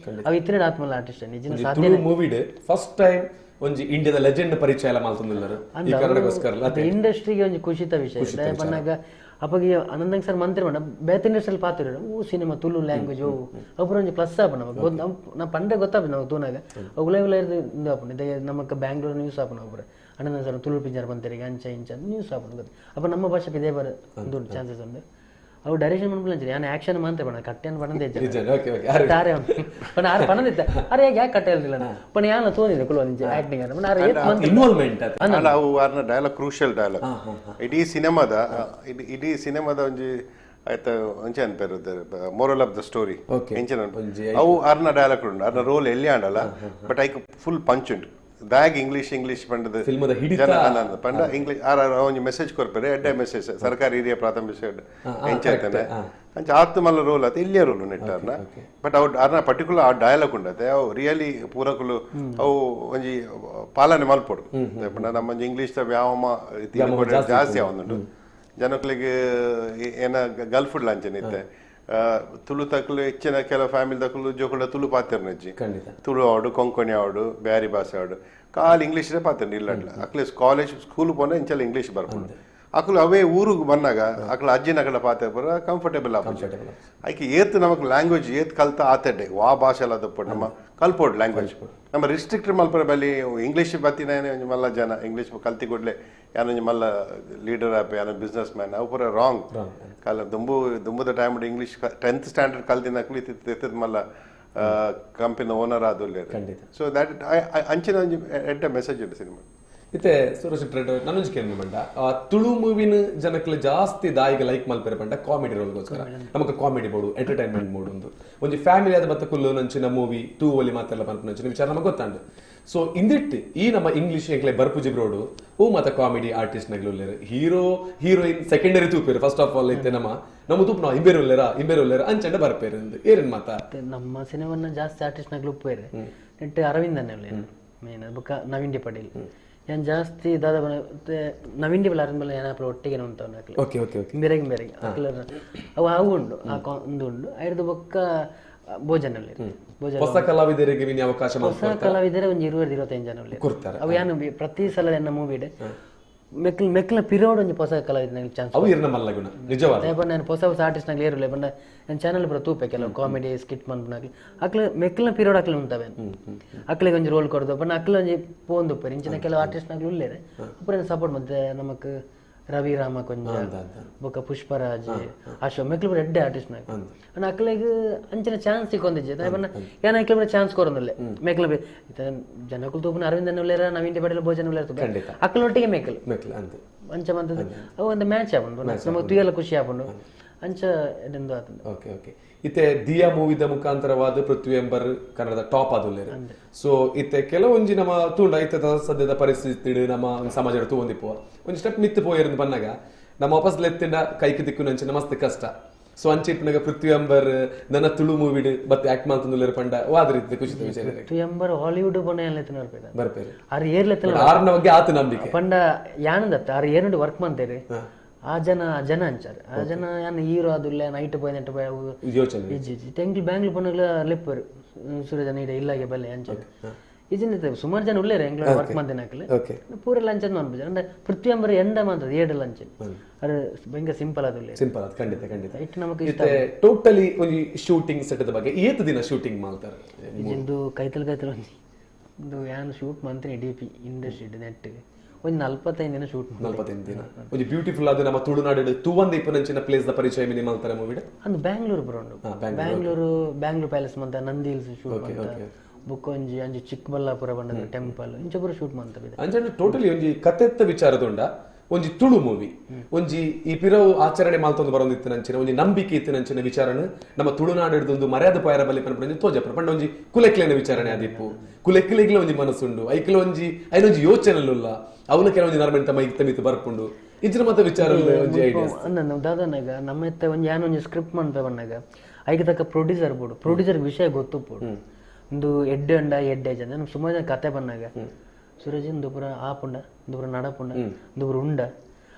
ಅವು ಇತ್ತಿನ ಆತ್ಮಲ ಆರ್ಟಿಸ್ಟ್ ಇಜಿನ ಸಾಧ್ಯ ತುಳು ಮೂವಿಡ್ ಫಸ್ಟ್ ಟೈಮ್ ಒಂಜಿ ಇಂಡಿಯಾದ ಲೆಜೆಂಡ್ ಪರಿಚಯ ಎಲ್ಲ ಮಲ್ತೊಂದುಲ್ಲರು ಈ ಕಾರಣಕ್ಕೋಸ್ಕರ ಇಂಡಸ್ಟ್ರಿಗೆ ಒಂಜಿ ಖುಷಿತ ವಿಷಯ ಪನ್ನಾಗ ಅಪ್ಪಗೆ ಅನಂತಂಗ್ ಸರ್ ಮಂತ್ರಿ ಪಂಡ ಬೇತೆ ಇಂಡಸ್ಟ್ರಿಯಲ್ಲಿ ಪಾತ್ರ ಓ ಸಿನಿಮಾ ತುಳು ಲ್ಯಾಂಗ್ವೇಜ್ ಓ ಅப்புறம் ಒಂಜಿ ಪ್ಲಸ್ ಆಪುಂಡು ನಮಗೆ ನಾ ಪಂಡೆ ಗೊತ್ತಾಪು ನಮಗೆ ತೂನಾಗ ಉಲೈ ಉಲೈ ಇದು ಆಪುಂಡು ಇದೆ ನಮಕ್ ಬ್ಯಾಂಗ್ಳೂರ್ ನ್ಯೂಸ್ ಆಪುಂಡು ಒಬ್ಬರು ಅನಂತ ಸರ್ ತುಳು ಪಿಂಜಾರ್ ಬಂತರಿಗೆ ಅಂಚ ಇಂಚ ನ್ಯೂಸ್ ಆಪುಂಡು ಗೊತ್ತು ಅಪ್ಪ ನಮ್ಮ ಭಾಷೆ ಇದೇ ಬರ ಒಂದು ಚಾನ್ಸಸ್ ಉಂಟು ಅವು ಡೈರೆಕ್ಷನ್ ಮನ್ಪುಲ ಯಾನ್ ಆಕ್ಷನ್ ಮಾತ್ರ ಪಣ ಕಟ್ಟೆನ್ ಪಣಂದೆ ಓಕೆ ಓಕೆ ಆರೆ ಪಣ ಆರು ಪಣದಿತ್ತ ಅರೆ ಯಾಕೆ ಕಟ್ಟೆ ಇರಲಿಲ್ಲ ಪಣ ಯಾನ ತೋನಿದೆ ಕುಲ ಒಂಜಿ ಆಕ್ಟಿಂಗ್ ಪಣ ಆರು ಏತ್ ಮಂತ್ ಇನ್ವಾಲ್ವ್ಮೆಂಟ್ ಅಲ್ಲ ಅವು ಆರ್ನ dialogue crucial dialogue ಇಡೀ ಸಿನಿಮಾದ ಇಡೀ ಸಿನಿಮಾದ ಒಂಜಿ ಆಯ್ತಾ ಒಂಚೆ ಅನ್ಪೇರು moral of the story ಎಂಚಿನ ಅವು ಆರ್ನ ಡೈಲಾಗ್ ಉಂಟು ಆರ್ನ ರೋಲ್ ಎಲ್ಲಿ ಆಂಡಲ್ಲ ಬಟ್ ಐಕ್ ಫುಲ್ ಪಂಚ್ ಉಂಟು ದಾಗ್ ಇಂಗ್ಲೀಷ್ ಇಂಗ್ಲೀಷ್ ಪಂಡದ ಫಿಲ್ಮದ ಹಿಡಿತ ಪಂಡ ಇಂಗ್ಲೀಷ್ ಆರ್ ಒಂಜಿ ಮೆಸೇಜ್ ಕೊರ್ಪೇರೆ ಎಡ್ಡೆ ಮೆಸೇಜ್ ಸರ್ಕಾರಿ ಹಿರಿಯ ಪ್ರಾಥಮಿಕ ಎಂಚ ಅಂಚ ಆತ್ ಮಲ್ಲ ರೋಲ್ ಆತ ಇಲ್ಲಿಯ ರೋಲ್ ನೆಟ್ಟಾರ್ನ ಬಟ್ ಅವು ಆರ್ನ ಪರ್ಟಿಕ್ಯುಲರ್ ಆ ಡೈಲಾಗ್ ಉಂಡತೆ ಅವು ರಿಯಲಿ ಪೂರಕುಲು ಅವು ಒಂಜಿ ಪಾಲನೆ ಮಲ್ಪೊಡು ಪಂಡ ನಮ್ಮ ಒಂಜಿ ಇಂಗ್ಲೀಷ್ ವ್ಯಾಯಾಮ ಜಾಸ್ತಿ ಆವೊಂದುಂಡು ಜನಕ್ಲೆಗ್ ಏನ ಗಲ್ಫ್ ಅಂಚನೆ ಇತ್ತೆ ತುಳು ತಕಲು ಹೆಚ್ಚಿನ ಕೆಲವು ಫ್ಯಾಮಿಲಿ ತಕಲು ಜೋಕುಳ ತುಳು ಪಾತಿರ್ನಜ್ಜಿ ತುಳು ಆವಡು ಕೊಂಕಣಿ ಆವಡು ಬ್ಯಾರಿ ಭಾಷೆ ಆವಡು ಕಾಲ್ ಇಂಗ್ಲೀಷ್ ಪಾತಿರ್ನ ಇಲ್ಲ at least college school phone ಇಂಚಲ English ಬರ್ಪುಂಡು ಅಕುಲು ಅವೇ ಊರುಗು ಬಂದಾಗ ಅಕುಲು ಅಜ್ಜಿನ ಕಡೆ ಪಾತೆ ಪೂರ ಕಂಫರ್ಟೇಬಲ್ ಆಪುಜಿ. ಐಕೆ ಏತ್ ನಮಕ್ ಲ್ಯಾಂಗ್ವೇಜ್ ಏತ್ ಕಲ್ತ ಆತೆಡ್ಡೆ ವಾ ಭಾಷೆ ದಪ್ಪು ನಮ್ಮ ಕಲ್ಪೋಡ್ ಲ್ಯಾಂಗ್ವೇಜ್ ನಮ್ಮ ರಿಸ್ಟ್ರಿಕ್ಟ್ ಮಲ್ಪರ ಬಲ್ಲಿ ಇಂಗ್ಲೀಷ್ ಬತ್ತಿನ ಒಂಜಿ ಮಲ್ಲ ಜನ ಇಂಗ್ಲೀಷ್ ಕಲ್ತಿ ಕೂಡಲೇ ಯಾನೊಂಜಿ ಮಲ್ಲ ಲೀಡರ್ ಆಪೆ ಯಾನ ಬಿಸ್ನೆಸ್ ಮ್ಯಾನ್ ಅವು ಪೂರ ರಾಂಗ್. ಕಲ ದುಂಬು ದುಂಬುದ ಟೈಮ್ ಇಂಗ್ಲೀಷ್ 10th standard ಕಲ್ತಿನ ಅಕುಲು ಇತ್ತಿತ್ತ ಮಲ್ಲ ಕಂಪನಿ ಓನರ್ ಆದುಲ್ಲೇರು. ಸೊ that ಅಂಚಿನ ಒಂಜಿ ಎಡ್ಡೆ ಮೆಸೇಜ್ ಉಂಟು ಸಿನಿಮಾ. ಇತ್ತೆ ಸೂರಜ್ ಟ್ರೆಡ್ ನನ್ನೊಂಜಿ ಕೇಂದ್ರ ಬಂಡ ತುಳು ಮೂವಿನ ಜನಕ್ಲೆ ಜಾಸ್ತಿ ದಾಯಿಗೆ ಲೈಕ್ ಮಲ್ಪೆರೆ ಪಂಡ ಕಾಮಿಡಿ ರೋಲ್ಗೋಸ್ಕರ. ನಮಕ್ ಕಾಮಿಡಿ ಬೋಡು, ಎಂಟರ್ಟೈನ್ಮೆಂಟ್ ಮೋಡ್ ಒಂದು ಒಂಜಿ ಫ್ಯಾಮಿಲಿ ಆದ ಬತ್ತ ಕುಲ್ಲು ನಂಚಿನ ಮೂವಿ ತೂ ಒಲಿ ಮಾತೆಲ್ಲ ಪನ್ಪುನಂಚಿನ ವಿಚಾರ ನಮಗೆ ಗೊತ್ತಾಂಡು. ಸೊ ಇಂದಿಟ್ಟು ಈ ನಮ್ಮ ಇಂಗ್ಲೀಷ್ ಎಂಕ್ಲೆ ಬರ್ಪುಜಿ ಬ್ರೋಡು ಓ ಮಾತ ಕಾಮಿಡಿ ಆರ್ಟಿಸ್ಟ್ ನಗ್ಲು ಹೀರೋ ಹೀರೋಯಿನ್ ಸೆಕೆಂಡರಿ ತೂಪೇರು ಫಸ್ಟ್ ಆಫ್ ಆಲ್ ಇತ್ತೆ ನಮ್ಮ ನಮ್ಮ ತೂಪು ಇಂಬೇರು ಉಲ್ಲೇರ ಇಂಬೇರು ಉಲ್ಲೇರ ಅಂಚಂಡ ಬರ್ಪೇರು ಏರೇನು ಮಾತ. ನಮ್ಮ ಸಿನಿಮಾನ ಜಾಸ್ತಿ ಆರ್ಟಿಸ್ಟ್ ನಗ್ಲು ಉಪ್ಪೇರು ನೆಟ್ಟು ಅರವಿಂದ್ ಅನ್ನೇ ಮೇನ್ ಬೊಕ್ಕ ನವೀನ್ ಡಿ ಪಟೇಲ್ ಏನ್ ಜಾಸ್ತಿ ದಾದ ನವೀನ್ ಡಿ ಅರವಿಂದ್ ಬಲ್ಲ ಏನಾದ್ರು ಒಟ್ಟಿಗೆ ಉಂಟು. ಓಕೆ ಓಕೆ ಓಕೆ ಬೇರೆ ಬೇರೆ ಅವು ಅವು ಉಂಡು ಆ ಒಂದು ಉಂಡು ಐದು ಬೊಕ್ಕ ಭೋಜನ ಹೊಸ ಕಲಾವಿದರಿಗೆ ಅವಕಾಶ ಹೊಸ ಕಲಾವಿದರೆ ಒಂದು 20-25 ಜನ ಕೊಡ್ತಾರೆ. ಅವು ಏನು ಪ್ರತಿ ಸಲ ಎನ್ನ ಮೂವಿಡ್ ಮೆಕ್ಲ ಮೆಕ್ಲ ಪಿರೋಡ್ ಒಂಜಿ ಹೊಸ ಕಲಾವಿದ ಚಾನ್ಸ್ ಅವು ಇರ್ನ ಮಲ್ಲ ಗುಣ ನಿಜವಾದ. ನಾನು ಹೊಸ ಹೊಸ ಆರ್ಟಿಸ್ಟ್ ನಾಗ್ಲಿ ಏರುಲೆ ಪಂಡ ನನ್ನ ಚಾನಲ್ ಪೂರ ತೂಪೆ ಕೆಲವು ಕಾಮಿಡಿ ಸ್ಕಿಟ್ ಮನ್ಪುನಾಗ್ಲಿ ಅಕ್ಲೆ ಮೆಕ್ಲ ಪಿರೋಡ್ ಅಕ್ಲೆ ಉಂಟವೆ ಅಕ್ಲೆಗೆ ಒಂಜಿ ರೋಲ್ ಕೊಡ್ದು ಪಂಡ ಅಕ್ಲೆ ಒಂಜಿ ಪೋಂದುಪ್ಪೆರ್ ಇಂಚಿನ ಕೆಲವು ಆರ್ಟಿಸ್ಟ್ ನಾಗ್ಲಿ ಉಲ್ಲೇರೆ ಅಪುರ ಸಪೋರ್ಟ್. ಮತ್ತೆ ನಮಕ್ ರವಿ ರಾಮ ಕೊಂಜ ಬೊಕ್ಕ ಪುಷ್ಪರಾಜ್ ಅಶೋಕ್ ಮೆಕ್ಲು ಪೂರ ಎಡ್ಡೆ ಆರ್ಟಿಸ್ಟ್ ನಾಗ ಅಂಡ್ ಅಕ್ಲೆಗ್ ಅಂಚಿನ ಚಾನ್ಸ್ ಸಿಕ್ಕೊಂದಿಜ್ಜಿ. ಏನ ಅಕ್ಲೆ ಪೂರ ಚಾನ್ಸ್ ಕೊರೊಂದುಲ್ಲೆ ಮೆಕ್ಲ ಜನಕುಲು ತೂಪುನ ಅರವಿಂದನ್ ಉಲ್ಲೇರ ನವೀನ್ ಡಿ ಪಟೇಲ್ ಭೋಜನ ಉಲ್ಲೇರ ಅಕ್ಲೊಟ್ಟಿಗೆ ಮೆಕ್ಲು ಅಂಚ ಮಂತದ ಅವು ಒಂದು ಮ್ಯಾಚ್ ಆಪುಂಡು ನಮಗೆ ತುಯಲ ಖುಷಿ ಆಪುಂಡು ಅಂಚ ಎಡೆಂದು ಆತಂದು. ಓಕೆ ಓಕೆ ಇತ್ತೆ ದಿಯಾ ಮೂವಿದ ಮುಖಾಂತರವಾದ ಪೃಥ್ವಿ ಎಂಬರ್ ಕನ್ನಡದ ಟಾಪ್ ಆದುಲ್ಲೇರು. ಸೊ ಇತ್ತೆ ಕೆಲವೊಂಜಿ ನಮ್ಮ ತೂಂಡ ಇತ್ತೆ ಸದ್ಯದ ಪರಿಸ್ಥಿತಿ ನಮ್ಮ ಸಮಾಜ ತೂವೊಂದಿಪ್ಪುವ ಒಂಜಿ ಸ್ಟೆಪ್ ಮಿತ್ತು ಪೋಯಿರಂದು ಬನ್ನಾಗ ನಮ್ಮ ವಾಪಸ್ ಲೆತ್ತಿಂಡ ಕೈకి ದಿಕ್ಕು ನಂಚಿನ ಮಸ್ತ್ ಕಷ್ಟ. ಸೊ ಅಂಚೆ ಇಪ್ಪನಾಗ ಪೃಥ್ವಿ ಅಂಬರ್ ನನ್ನ ತುಳು ಮೂವಿಡ್ ಬತ್ತೆ ಆಕ್ಟ್ ಮಾಡ್ತಂದುಲ್ಲೇರು ಪಂಡ ವಾದ ರೀತಿ ಖುಷಿ ವಿಚಾರ. ಪೃಥ್ವಿ ಅಂಬರ್ ಹಾಲಿವುಡ್ ಬಣ್ಣ ಎತ್ತನ ಬರ್ಪೇರು ಆರು ಏರ್ಲೆತ್ತನ ಆರ್ನ ಬಗ್ಗೆ ಆತ ನಂಬಿಕೆ ಪಂಡ ಯಾನಂದತ್ತ ಆರು ಏರುಂಡು ವರ್ಕ್ ಮಾಡ್ತೇರಿ ಆ ಜನ ಜನ ಅಂಚಾರ ಆ ಜನ ಯಾನ್ ಹೀರೋ ಅದುಲ್ಲ ನೈಟ್ ಪೋಯ್ ನೆಟ್ ಪೋಯ್ ಯೋಚನೆ ಇಜ್ಜಿ ಇಜ್ಜಿ ತೆಂಗ್ಲು ಬ್ಯಾಂಗ್ಳೂರ್ ಪೋನಾಗ್ಲ ಲೆಪ್ಪರು ಸೂರಜನ ಇಡ ಇಲ್ಲಾಗೆ ಬಲ್ಲೆ ಅಂಚಾರ ಇಜಿನ ಸುಮಾರು ಜನ ಉಲ್ಲೇರು ಎಂಗ್ಲ ವರ್ಕ್ ಮಾಡ್ತೇನೆ ಹಾಕಲಿ ಪೂರ ಲಂಚ್ ಅಂತ ಅನ್ಪುಜ ಅಂದ್ರೆ ಪೃಥ್ವಿ ಅಂಬರ್ ಎಂಡ ಮಾತ್ರ ಏಡು ಲಂಚ್ ಅದು ಭಯಂಕರ ಸಿಂಪಲ್ ಅದು ಸಿಂಪಲ್ ಅದು ಖಂಡಿತ ಖಂಡಿತ ಇಟ್ಟು ನಮಗೆ ಇಷ್ಟ. ಟೋಟಲಿ ಒಂಜಿ ಶೂಟಿಂಗ್ ಸೆಟ್ ಬಗ್ಗೆ ಏತ್ ದಿನ ಶೂಟಿಂಗ್ ಮಾಡ್ತಾರೆ ಇಂದು ಕೈತಲ್ ಕೈತಲ್ ಒಂಜಿ ಒಂದು ಯಾನ್ ಶೂಟ್ ಮಾಡ್ತೀನಿ ಡಿ ಪಿ ಇಂಡಸ್ಟ್ರಿ ನೆಟ್ ಒಂದು 45 ದಿನ ಶೂಟ್ 45 ದಿನ ಒಂಜಿ ಬ್ಯೂಟಿಫುಲ್ ಆದ ನಮ್ಮ ತುಳುನಾಡು ತೂವಂದ ಇಪ್ಪನಂಚಿನ ಪ್ಲೇಸ್ the ಪರಿಚಯ ಮಿನಿ ಮಾಡ್ತಾರೆ ಮೂವಿಡ್ ಅಂದು ಬ್ಯಾಂಗ್ಳೂರು ಬರೋಂಡು ಬ್ಯಾಂಗ್ಳೂರು ಬ್ಯಾಂಗ್ಳೂರ್ ಪ್ಯಾಲೇಸ್ ಮಂತ ನಂದಿ ಹಿಲ್ಸ್ ಶೂಟ್ ಮಾಡ್ತಾರೆ ಬುಕ್ ಒಂಜಿ ಅಂಜಿ ಚಿಕ್ಕಬಳ್ಳಾಪುರ ಬಂಡದ ಟೆಂಪಲ್ ಇಂಚ ಪೂರ ಶೂಟ್ ಮಾಡ್ತಾರೆ. ಅಂಚೆ ಟೋಟಲಿ ಒಂಜಿ ಕತೆತ್ತ ವಿಚಾರದುಂಡ ಒಂಜಿ ತುಳು ಮೂವಿ ಒಂಜಿ ಈ ಪಿರವು ಆಚರಣೆ ಮಾಲ್ತೊಂದು ಬರೋದಿತ್ತು ನಂಚಿನ ಒಂಜಿ ನಂಬಿಕೆ ಇತ್ತು ನಂಚಿನ ವಿಚಾರಣ ನಮ್ಮ ತುಳುನಾಡು ಹಿಡಿದೊಂದು ಮರ್ಯಾದೆ ಪಾಯರ ಬಲಿ ಪನ್ಪುನ ತೋಜಪ್ಪ ಪಂಡ ಒಂಜಿ ಕುಲೆಕ್ಲೆನ ವಿಚಾರಣೆ ಆದಿಪ್ಪು ಕುಲೆಕ್ಲೆಗ್ಲ ಒಂಜಿ ಮನಸ್ಸುಂಡು ಐಕ್ಲ ಒಂಜಿ ಐನೊಂಜಿ ಯೋಚನೆಲುಲ್ಲ ಅವನ ಕೆಲವೊಂಜಿ ನರ್ಮೆಂತ ಮೈ ತಮಿತು ಬರ್ಪುಂಡು ಇಂಚಿನ ಮತ್ತೆ ವಿಚಾರ ಒಂಜಿ ಐಡಿಯಾಸ್. ದಾದನಾಗ ನಮ್ಮ ಇತ್ತ ಒಂಜಿ ಯಾನೊಂಜಿ ಸ್ಕ್ರಿಪ್ಟ್ ಮಾಡ್ತಾ ಬಂದಾಗ ಐಕೆ ತಕ್ಕ ಪ್ರೊಡ್ಯೂಸರ್ ಬೋಡು ಪ್ರೊಡ್ಯೂಸರ್ ವಿಷಯ ಗೊತ್ತುಪ್ಪೋಡು ಒಂದು ಎಡ್ಡೆ ಅಂಡ ಎಡ್ಡೆ ಜನ ನಮ್ಮ ಸುಮಾರು ಜನ ಕತೆ ಬಂದಾಗ ಸೂರಜ್ ಇಂದು ಪೂರ ಆಪುಂಡ ಇಂದು ಪೂರ ನಡಪುಂಡ ಇಂದು ಪೂರ ಉಂಡ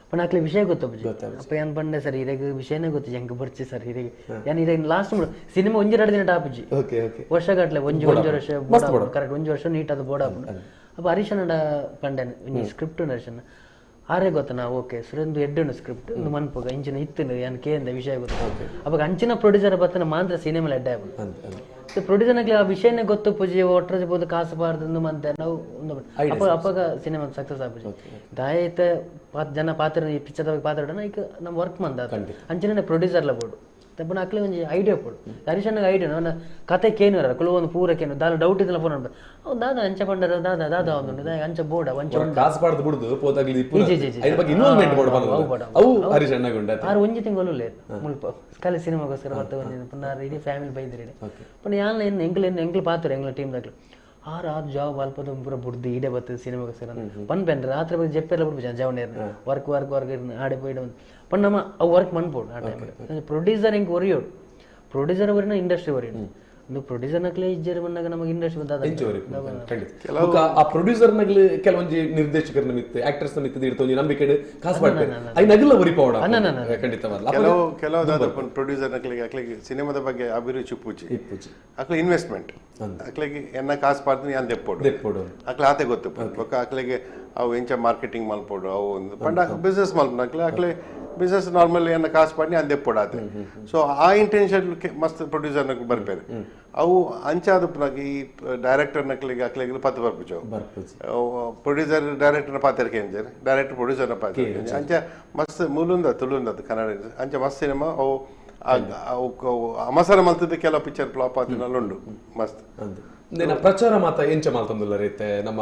ಪಂಡ ಅಕ್ಲೆ ವಿಷಯ ಗೊತ್ತಪ್ಪು ಅಪ್ಪ ಏನ್ ಪಂಡೆ ಸರ್ ಇರೆಗ್ ವಿಷಯನೇ ಗೊತ್ತು ಹೆಂಗ್ ಬರ್ಚಿ ಸರ್ ಇರೆಗ್ ಏನ್ ಇರೆಗ್ ಲಾಸ್ಟ್ ಸಿನಿಮಾ ಒಂಜಿ ಎರಡು ದಿನ ಟಾಪುಜಿ ವರ್ಷಗಟ್ಲೆ ಒಂಜಿ ಒಂಜಿ ವರ್ಷ ಕರೆಕ್ಟ್ ಒಂಜಿ ವರ್ಷ ನೀಟ್ ಅದು ಬೋರ್ಡ್ ಆಪುಂಡು. ಅಪ್ಪ ಹರೀಶನ ಪಂಡೆನ್ ಒಂಜಿ ಸ್ಕ್ರಿಪ್ಟ್ ಹರೀಶನ ಆರೇ ಗೊತ್ತ ನಾ ಓಕೆ ಸುರೇಂದು ಎಡ್ಡುಂಡು ಸ್ಕ್ರಿಪ್ಟ್ ಒಂದು ಮನ್ಪುಗ ಇಂಚಿನ ಇತ್ತು ಏನ್ ಕೇಂದ ವಿಷಯ ಗೊತ್ತು ಅವಾಗ ಅಂಚಿನ ಪ್ರೊಡ್ಯೂಸರ್ ಬತ್ತನ ಮಾತ್ರ ಸಿನಿಮಾ ಎಡ್ಡೆ ಆಪುಂಡು. ಪ್ರೊಡ್ಯೂಸರ್ ಆ ವಿಷಯನೇ ಗೊತ್ತು ಪೂಜೆ ಒಟ್ಟರೆ ಬೋದು ಕಾಸು ಬಾರ್ದು ಮಂತೆ ನಾವು ಅಪ್ಪ ಅಪ್ಪಾಗ ಸಿನಿಮಾ ಸಕ್ಸಸ್ ಆಪುಜಿ ದಾಯತ ಜನ ಪಾತ್ರ ಈ ಪಿಕ್ಚರ್ ಪಾತ್ರ ಈಗ ನಮ್ಮ ವರ್ಕ್ ಮಂದ ಅಂಚಿನ ಪ್ರೊಡ್ಯೂಸರ್ಲ ಬೋಡು ತಪ್ಪನ ಅಕ್ಲೆ ಒಂಜಿ ಐಡಿಯಾ ಪೋಡು ಹರೀಶನಾಗ ಐಡಿಯಾ ನನ್ನ ಕತೆ ಕೇನು ಕುಲು ಒಂದು ಪೂರ ಕೇನು ದಾಲ ಡೌಟ್ ಇದ್ದಲ್ಲ ಫೋನ್ ಅವ್ನು ದಾದ ಅಂಚ ಪಂಡರ ದಾದ ದಾದ ಒಂದು ಅಂಚ ಬೋಡ ಅಂಚ ಕಾಸು ಪಾಡ್ದು ಬಿಡುದು ಪೋತಾಗ್ಲಿ ಆರು ಒಂಜಿ ತಿಂಗಳು ಮುಲ್ಪ ಕಲೆ ಸಿನಿಮಾಗೋಸ್ಕರ ಮತ್ತೆ ಒಂಜಿ ಪುನಃ ಇಡೀ ಫ್ಯಾಮಿಲಿ ಬೈದಿರಿ ಪುನಃ ಯಾನ್ ಏನು ಎಂಕ್ಲು ಏನು ಎಂಕ್ಲು ಪಾತ್ರ ಎಂಗ್ಲ ಟೀಮ್ ದಾಗ್ಲು ಆರು ಆರು ಜಾಬ್ ಅಲ್ಪದ ಪೂರ ಬುಡ್ದು ಈಡೆ ಬರ್ತದೆ ಸಿನಿಮಾಗೋಸ್ಕರ ಪನ್ ಪೆನ್ ರಾತ್ರಿ ಬಗ್ಗೆ ಜಪ್ಪೆಲ್ಲ ಬಿಡ್ಬು ಜನ ಜವನೇರ್ ವರ್ಕ್ ವರ್ಕ್ ವರ್ಕ್ ಆಡೆ ಪೋಯ್ಡು ಪನ್ ನಮ್ಮ ಅವು ವರ್ಕ್ ಮನ್ಪೋಡು ಆ ಟೈಮ್ ಪ್ರೊಡ್ಯೂಸರ್ ಹಿಂಗೆ ಒರಿಯೋಡು ಪ್ರೊಡ್ಯೂಸರ್ ಒರಿನ ಇಂಡಸ್ಟ್ರಿ ಒರಿಯೋಡು ಇಂದು ಪ್ರೊಡ್ಯೂಸರ್ ನಕ್ಲೆ ಇಜ್ಜೆರ್ ಪನ್ನಗ ನಮಗೆ ಇಂಡಸ್ಟ್ರಿ ದಾದ ಖಂಡಿತ ಆ ಪ್ರೊಡ್ಯೂಸರ್ ನಗಲು ಕೆಲವೊಂಜಿ ನಿರ್ದೇಶಕರ ಮಿತ್ತು ಆಕ್ಟರ್ಸ್ ಮಿತ್ತು ಇಡ್ತ ಒಂಜಿ ನಂಬಿಕೆ ಕಾಸು ಮಾಡ್ತಾರೆ I ನಗಲ ಒರಿಪೋಡ ಖಂಡಿತವಲ್ಲ. ಕೆಲವು ಕೆಲವು ಪ್ರೊಡ್ಯೂಸರ್ ನಕ್ಲಿಗೆ ಅಕ್ಲಿಗೆ ಸಿನಿಮಾದ ಬಗ್ಗೆ ಅಭಿರುಚಿ ಪೂಜಿ ಅಕ್ಲೆ ಇನ್ವೆಸ್ಟ್ಮೆಂಟ್ ಅಕ್ಲಿಗೆ ಎನ್ನ ಕಾಸು ಪಾಡ್ತೀನಿ ಯಾನ್ ದೆಪ್ಪೋಡು ದೆಪ್ಪೋಡು ಅಕ್ಲೆ ಆತೆ ಗೊತ್ತು ಬೊಕ್ಕ ಅಕ್ಲಿಗೆ ಅವು ಎಂಚ ಮಾರ್ಕೆಟಿಂಗ್ ಮಲ್ಪೋಡು ಅವು ಒಂದು ಪಂಡ ಬಿಸ್ನೆಸ್ ಮಲ್ಪನ ಅಕ್ಲೆ ಅಕ್ಲೆ ಬಿಸ್ನೆಸ್ ನಾರ್ಮಲ್ ಎನ್ನ ಕಾಸು ಪಾಡ್ನಿ ಯಾನ್ ದೆಪ್ಪೋಡು ಆತೆ. ಸೊ ಆ ಇಂಟೆನ್ಷನ್ ಮಸ್ತ್ ಪ್ರೊಡ್ಯೂಸರ್ ನಕ್ಲು ಬರ್ಪೇರು ಅವು ಅಂಚಾದ ಈ ಡೈರೆಕ್ಟರ್ ನಕ್ಲಿಗೆ ಅಕ್ಲಿಗೆ ಪತ್ತು ಬರ್ಪುಜವು ಪ್ರೊಡ್ಯೂಸರ್ ಡೈರೆಕ್ಟರ್ನ ಪಾತ್ರಕ್ಕೆ ಎಂಜರ್ ಡೈರೆಕ್ಟರ್ ಪ್ರೊಡ್ಯೂಸರ್ನ ಪಾತ್ರ ಅಂಚ ಮಸ್ತ್ ಮೂಲುಂದ ತುಳುಂದ ಕನ್ನಡ ಅಂಚ ಮಸ್ತ್ ಸಿನಿಮಾ ಅವು ಅಮಸರ ಮಲ್ತದ ಕೆಲವು ಪಿಕ್ಚರ್ ಫ್ಲಾಪ್ ಆತಿನಲ್ಲ ಉಂಡು ಮಸ್ತ್. ಪ್ರಚಾರ ಮಾತ ಎಂಚ ಮಾಲ್ತೊಂದುಲ್ಲ ರೀತೆ ನಮ್ಮ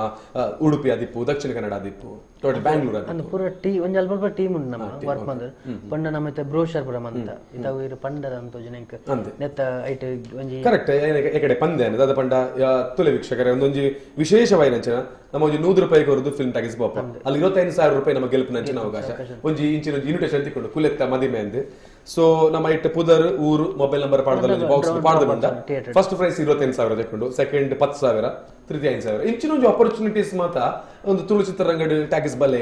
ಉಡುಪಿ ಆದಿಪ್ಪು ದಕ್ಷಿಣ ಕನ್ನಡ ಆದಿಪ್ಪು ಟೋಟಲ್ ಬ್ಯಾಂಗ್ಳೂರ್ ಅಂದ್ ಪೂರ ಟೀ ಒಂಜಿ ಅಲ್ಪ ಅಲ್ಪ ಟೀಮ್ ಉಂಡು ನಮ್ಮ ವರ್ಕ್ ಮಂದ್ ಪಂಡ ನಮ್ಮ ಇತ್ತೆ ಬ್ರೋಷರ್ ಪೂರ ಮಂತ ಇದಾವು ಇರು ಪಂಡರ ಅಂತ ನೆಂಕ್ ನೆತ್ತ ಐಟ್ ಒಂಜಿ ಕರೆಕ್ಟ್ ಏಕಡೆ ಪಂದೆ ದಾದ ಪಂಡ ತುಲೆ ವೀಕ್ಷಕರೇ ಒಂದೊಂಜಿ ವಿಶೇಷವಾಯಿನಂಚಿನ ನಮ್ಮ ಒಂಜಿ 100 ರೂಪಾಯಿ ಕೊರದು ಫಿಲ್ಮ್ ಟಾಕೀಸ್ ಪೋಪ ಅಲ್ಲಿ 25,000 ರೂಪಾಯಿ ನಮ್ಮ ಗೆಲ್ಪಿನಂಚಿನ ಅವಕಾಶ ಒಂಜಿ ಇಂಚಿನ ಒಂಜಿ ಇನ್ವಿಟೇಷನ್ ತಿಕ್ಕೊಂಡು ಕುಲೆತ್ತ ಮದಿಮೆ ಅಂದ್. ಸೊ ನಮ್ಮ ಇಟ್ಟು ಪುದರ್ ಊರು ಮೊಬೈಲ್ ನಂಬರ್ ಪಾಡ್ದ ಬಾಕ್ಸ್ ಪಾಡ್ದ ಬಂದ ಫಸ್ಟ್ ಪ್ರೈಸ್ 25,000 ತಕೊಂಡು ಸೆಕೆಂಡ್ 10,000 ತೃತೀಯ 5,000 ಇಂಚಿನ ಒಂಜಿ ಆಪರ್ಚುನಿಟೀಸ್ ಮಾತ ಒಂದು ತುಳು ಚಿತ್ರರಂಗಡ್ ಟಾಕೀಸ್ ಬಲೆ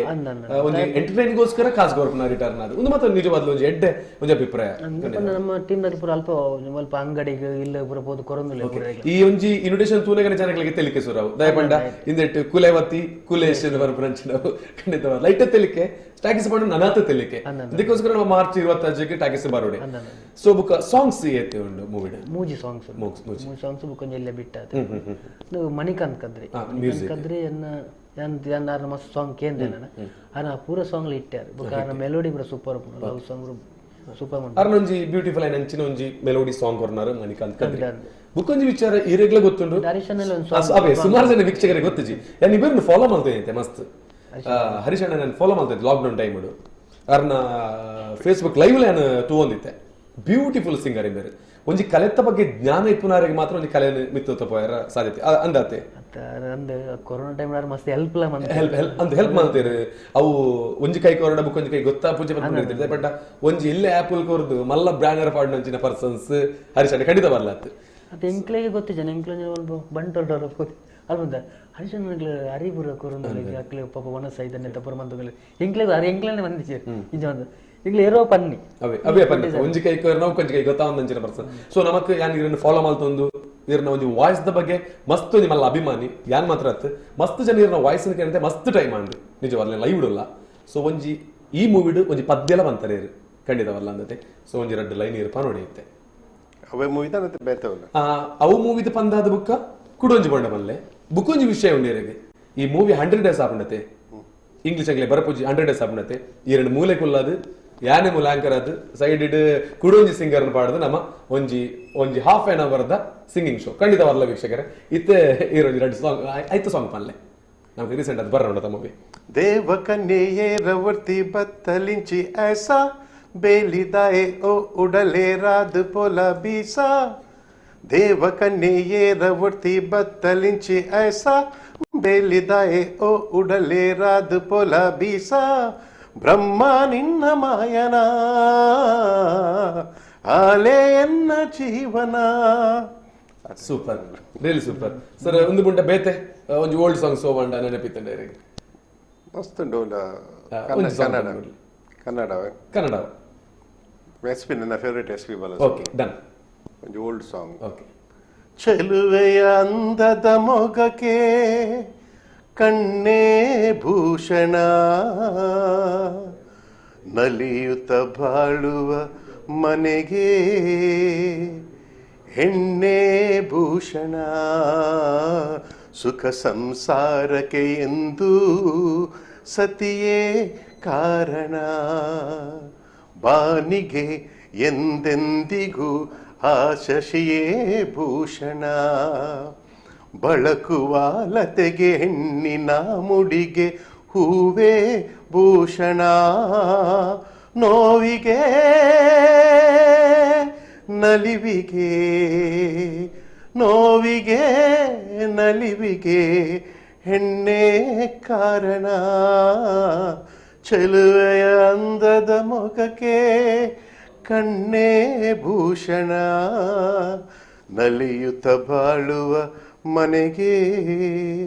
ಒಂದು ಎಂಟರ್ಟೈನ್ಗೋಸ್ಕರ ಕಾಸು ಕೊರ್ಪುನ ರಿಟರ್ನ್ ಅದು ಒಂದು ಮಾತ್ರ ನಿಜವಾದ ಒಂಜಿ ಎಡ್ಡೆ ಒಂಜಿ ಅಭಿಪ್ರಾಯ. ನಮ್ಮ ಟೀಮ್ ದಲ್ಲಿ ಪೂರ ಅಲ್ಪ ಅಲ್ಪ ಅಂಗಡಿಗೆ ಇಲ್ಲ ಪೂರ ಪೋದು ಕೊರೊಂದುಲ್ಲ ಈ ಒಂಜಿ ಇನ್ವಿಟೇಷನ್ ತೂನಗನೆ ಜನಗಳಿಗೆ ತೆಲಿಕೆ ಸುರಾವು ದಯಪಂಡ ಇಂದೆಟ್ಟು ಕುಲೇವತಿ ಕುಲೇಶ್ ಬರ್ಪುನಂಚಿನವು ಖಂಡಿತವಾದ ಲೈಟ್ ತೆಲಿಕೆ ಟಾಕೀಸ್ ಪಂಡ ನನಾತ ತೆಲಿಕೆ ಇದಕ್ಕೋಸ್ಕರ ನಮ್ಮ ಮಾರ್ಚ್ 25ಕ್ಕೆ ಟಾಕೀಸ್ ಬರೋಡೆ. ಸೊ ಬುಕ್ಕ ಸಾಂಗ್ಸ್ ಏತೆ ಉಂಡು ಮೂವಿಡ್ ಮೂಜಿ ಸಾಂಗ್ಸ್ ಮೂಜಿ ಸಾಂಗ್ಸ್ ಬುಕ್ ಒಂಜಿ ಎಲ್ಲ ಬಿಟ್ಟಾತ ಮಣಿಕಾಂತ್ ಕದ್ರಿ ಮಣಿಕಾಂತ್ ಕದ್ರಿ ಎನ್ನ ಯಾನ್ ಆರ್ನ ಮಸ್ತ್ ಸಾಂಗ್ ಕೇಂದ್ರ ನಾನು ಆನ ಪೂರ ಸಾಂಗ್ ಇಟ್ಟಾರು ಬುಕ್ಕ ಆರ್ನ ಮೆಲೋಡಿ ಪೂರ super love song super ಅರ್ನೊಂಜಿ beautiful ಐನ ಅಂಚಿನ ಒಂಜಿ ಮೆಲೋಡಿ ಸಾಂಗ್ ಕೊರ್ನಾರು ಮಣಿಕಾಂತ್ ಕದ್ರಿ ಬುಕ್ ಒಂಜಿ ವಿಚಾರ ಈರೆಗ್ಲ ಗೊತ್ತುಂಡು ಅವೇ ಸುಮಾರು ಜನ ವೀಕ್ಷಕರಿಗೆ ಗೊತ್ತುಜಿ ಯಾನ್ ಇಬ್ಬರನ್ನು ಫಾಲೋ ಮಾಡ್ತೇನೆ ಮಸ್ತ್ ಹರೀಶ್ ಅಣ್ಣ ನಾನು ಫಾಲೋ ಮಾಡ್ತಾ ಇದ್ದೆ ಲಾಕ್ಡೌನ್ ಟೈಮ್ ಅರ್ನ ಫೇಸ್ಬುಕ್ ಲೈವ್ ನಾನು ತೂವೊಂದಿತ್ತೆ. ಬ್ಯೂಟಿಫುಲ್ ಸಿಂಗರ್ ಇದ್ದಾರೆ ಒಂಜಿ ಕಲೆತ್ತ ಬಗ್ಗೆ ಜ್ಞಾನ ಇಪ್ಪುನಾರಿಗೆ ಮಾತ್ರ ಒಂಜಿ ಕಲೆ ಮಿತ್ತು ಪೋಯರ ಸಾಧ್ಯತೆ ಅಂದಾತೆ ಕೊರೋನಾ ಟೈಮ್ ಮಸ್ತ್ ಹೆಲ್ಪ್ ಹೆಲ್ಪ್ ಅಂತ ಹೆಲ್ಪ್ ಮಾಡ್ತೀರಿ ಅವು ಒಂಜಿ ಕೈ ಕೊರಡ ಬುಕ್ ಒಂಜಿ ಕೈ ಗೊತ್ತಾ ಪೂಜೆ ಬಂದಿರ್ತಾರೆ ಬಟ್ ಒಂಜಿ ಇಲ್ಲೇ ಆಪಲ್ ಕೊರದು ಮಲ್ಲ ಬ್ಯಾನರ್ ಪಾಡ್ನಂಚಿನ ಪರ್ಸನ್ಸ್ ಹರೀಶ್ ಅಣ್ಣ ಖಂಡಿತ ಬರ್ಲಾತ್ ಅದು ಎಂಕ್ಲೆಗೆ ಗೊತ್ತಿಜ ಎಂಕ್ಲೆ ಬಂಟೋಲ್ ಅಲ್ಬಂದ ಹರೀಶ್ ಅಣ್ಣಗ್ಲ ಹರಿಪುರ ಕೊರೊಂದು ಅಕ್ಲೆ ಪಾಪ ಒಣಸ ಐದನ್ನೇ ತಪ್ಪುರ ಮಂತುಗಳು ಎಂಕ್ಲೆ ಎಂಕ್ಲೆನೆ ಬಂದಿಜೆ ಇಂಚ ಬಂದು ಈಗಲೇ ಏರೋ ಪನ್ನಿ ಅವೇ ಅವೇ ಪನ್ನಿ ಒಂಜಿ ಕೈ ಕೊರ್ನ ಒಂಜಿ ಕೈ ಗೊತ್ತಾ ಒಂದಂಚಿನ ಪರ್ಸನ್. ಸೊ ನಮಕ್ ಯಾನ್ ಇರನ್ನು ಫಾಲೋ ಮಾಡ್ತೊಂದು ಇರನ್ನ ಒಂಜಿ ವಾಯ್ಸ್ the ಬಗ್ಗೆ ಮಸ್ತ್ ನಿಮ್ಮಲ್ಲ ಅಭಿಮಾನಿ ಯಾನ್ ಮಾತ್ರ ಅತ್ತು ಮಸ್ತ್ ಜನ ಇರನ್ನ ವಾಯ್ಸ್ ಕೇಳಿದ್ರೆ ಮಸ್ತ್ ಟೈಮ್ ಆಂಡ್ ನಿಜವಲ್ಲ ಲೈವ್ ಇಡಲ್ಲ. ಸೊ ಒಂಜಿ ಈ ಮೂವಿಡ್ ಒಂಜಿ ಪದ್ಯಲ ಬಂತಾರೆ ಇರು ಖಂಡಿತವಲ್ಲ ಅಂದತೆ. ಸೊ ಒಂಜಿ ರಡ್ಡು ಲೈನ್ ಇರಪ ನೋಡಿ ಇತ್ತೆ ಅವೇ ಮೂವಿ ತಾನೆ ಬೇತವಲ್ಲ ಅವು ಮೂವಿದ ಪಂದಾದ ಬುಕ್ಕ ಕುಡೊಂಜಿ ಬಣ್ಣ ಬಲ್ಲೆ ಬುಕ್ ಒಂಜಿ ವಿಷಯ ಉಂಡು ಇರಗೆ ಈ ಮೂವಿ 100 ಡೇಸ್ ಆಪುಂಡತೆ ಇಂಗ್ಲಿಷ್ ಆಗಲಿ ಬರಪೂಜಿ 100 ಡೇಸ್ ಆಪುಂಡತೆ ಈ ಎರಡು ಮೂಲೆ ಕುಲ್ಲಾದು ಯಾನೆ ಮೂಲ ಆಂಕರ್ ಅದು ಸೈಡ್ ಇಡ್ ಕುಡೊಂಜಿ ಸಿಂಗರ್ ಪಾಡುದು ನಮ್ಮ ಒಂಜಿ ಒಂಜಿ ಹಾಫ್ ಆನ್ ಅವರ್ದ ಸಿಂಗಿಂಗ್ ಶೋ ಖಂಡಿತ ಬರಲ್ಲ ವೀಕ್ಷಕರೇ ಇತ್ತೆ ಈರೊಂಜಿ ಎರಡು ಸಾಂಗ್ ಐತು ಸಾಂಗ್ ಪಲ್ಲೆ ನಮ್ಗೆ ರೀಸೆಂಟ್ ಅದು ಬರೋಣ ಮೂವಿ. ದೇವಕನ್ಯೆಯೇ ರವರ್ತಿ ಬತ್ತಲಿಂಚಿ ಐಸಾ ಬೇಲಿದಾಯೆ ಓ ಉಡಲೆ ರಾದ್ ಪೋಲ ಬೀಸಾ ದೇವಕನ್ಯೆಯೇ ರವರ್ತಿ ಬತ್ತಲಿಂಚಿ ಐಸಾ ಬೇಲಿದಾಯೆ ಓ ಉಡಲೆ ರಾದ್ ಪೋಲ ಬೀಸಾ ಬ್ರಹ್ಮ ನಿನ್ನ ಮಾಯನ ಆಲೆ ಎನ್ನ ಜೀವನ. Super, really super sir. ಒಂದು ಗುಂಟ ಬೇತೆ ಒಂಜಿ ಓಲ್ಡ್ ಸಾಂಗ್ ಸೋವಂಡ ನೆನಪಿತ್ತಂಡೆ ಮಸ್ತ್ ಉಂಡು ಕನ್ನಡ ಕನ್ನಡ ಕನ್ನಡ ಎಸ್ ಪಿ ನನ್ನ favourite S P Bala. Okay done. ಒಂಜಿ old song. Okay. ಚೆಲುವೆಯ ಅಂದದ ಮೊಗಕ್ಕೆ ಕಣ್ಣೇ ಭೂಷಣ ನಲಿಯುತ್ತ ಬಾಳುವ ಮನೆಗೆ ಹೆಣ್ಣೇ ಭೂಷಣ ಸುಖ ಸಂಸಾರಕ್ಕೆ ಎಂದು ಸತಿಯೇ ಕಾರಣ ಬಾನಿಗೆ ಎಂದೆಂದಿಗೂ ಆ ಶಶಿಯೇ ಭೂಷಣ ಬಳಕುವ ಲತೆಗೆ ಹೆಣ್ಣಿನ ಮುಡಿಗೆ ಹೂವೇ ಭೂಷಣ ನೋವಿಗೆ ನಲಿವಿಗೆ ನೋವಿಗೆ ನಲಿವಿಗೆ ಹೆಣ್ಣೇ ಕಾರಣ ಚೆಲುವೆಯ ಅಂದದ ಮುಖಕ್ಕೆ ಕಣ್ಣೇ ಭೂಷಣ ನಲಿಯುತ್ತ ಬಾಳುವ ಮನೆಗೆ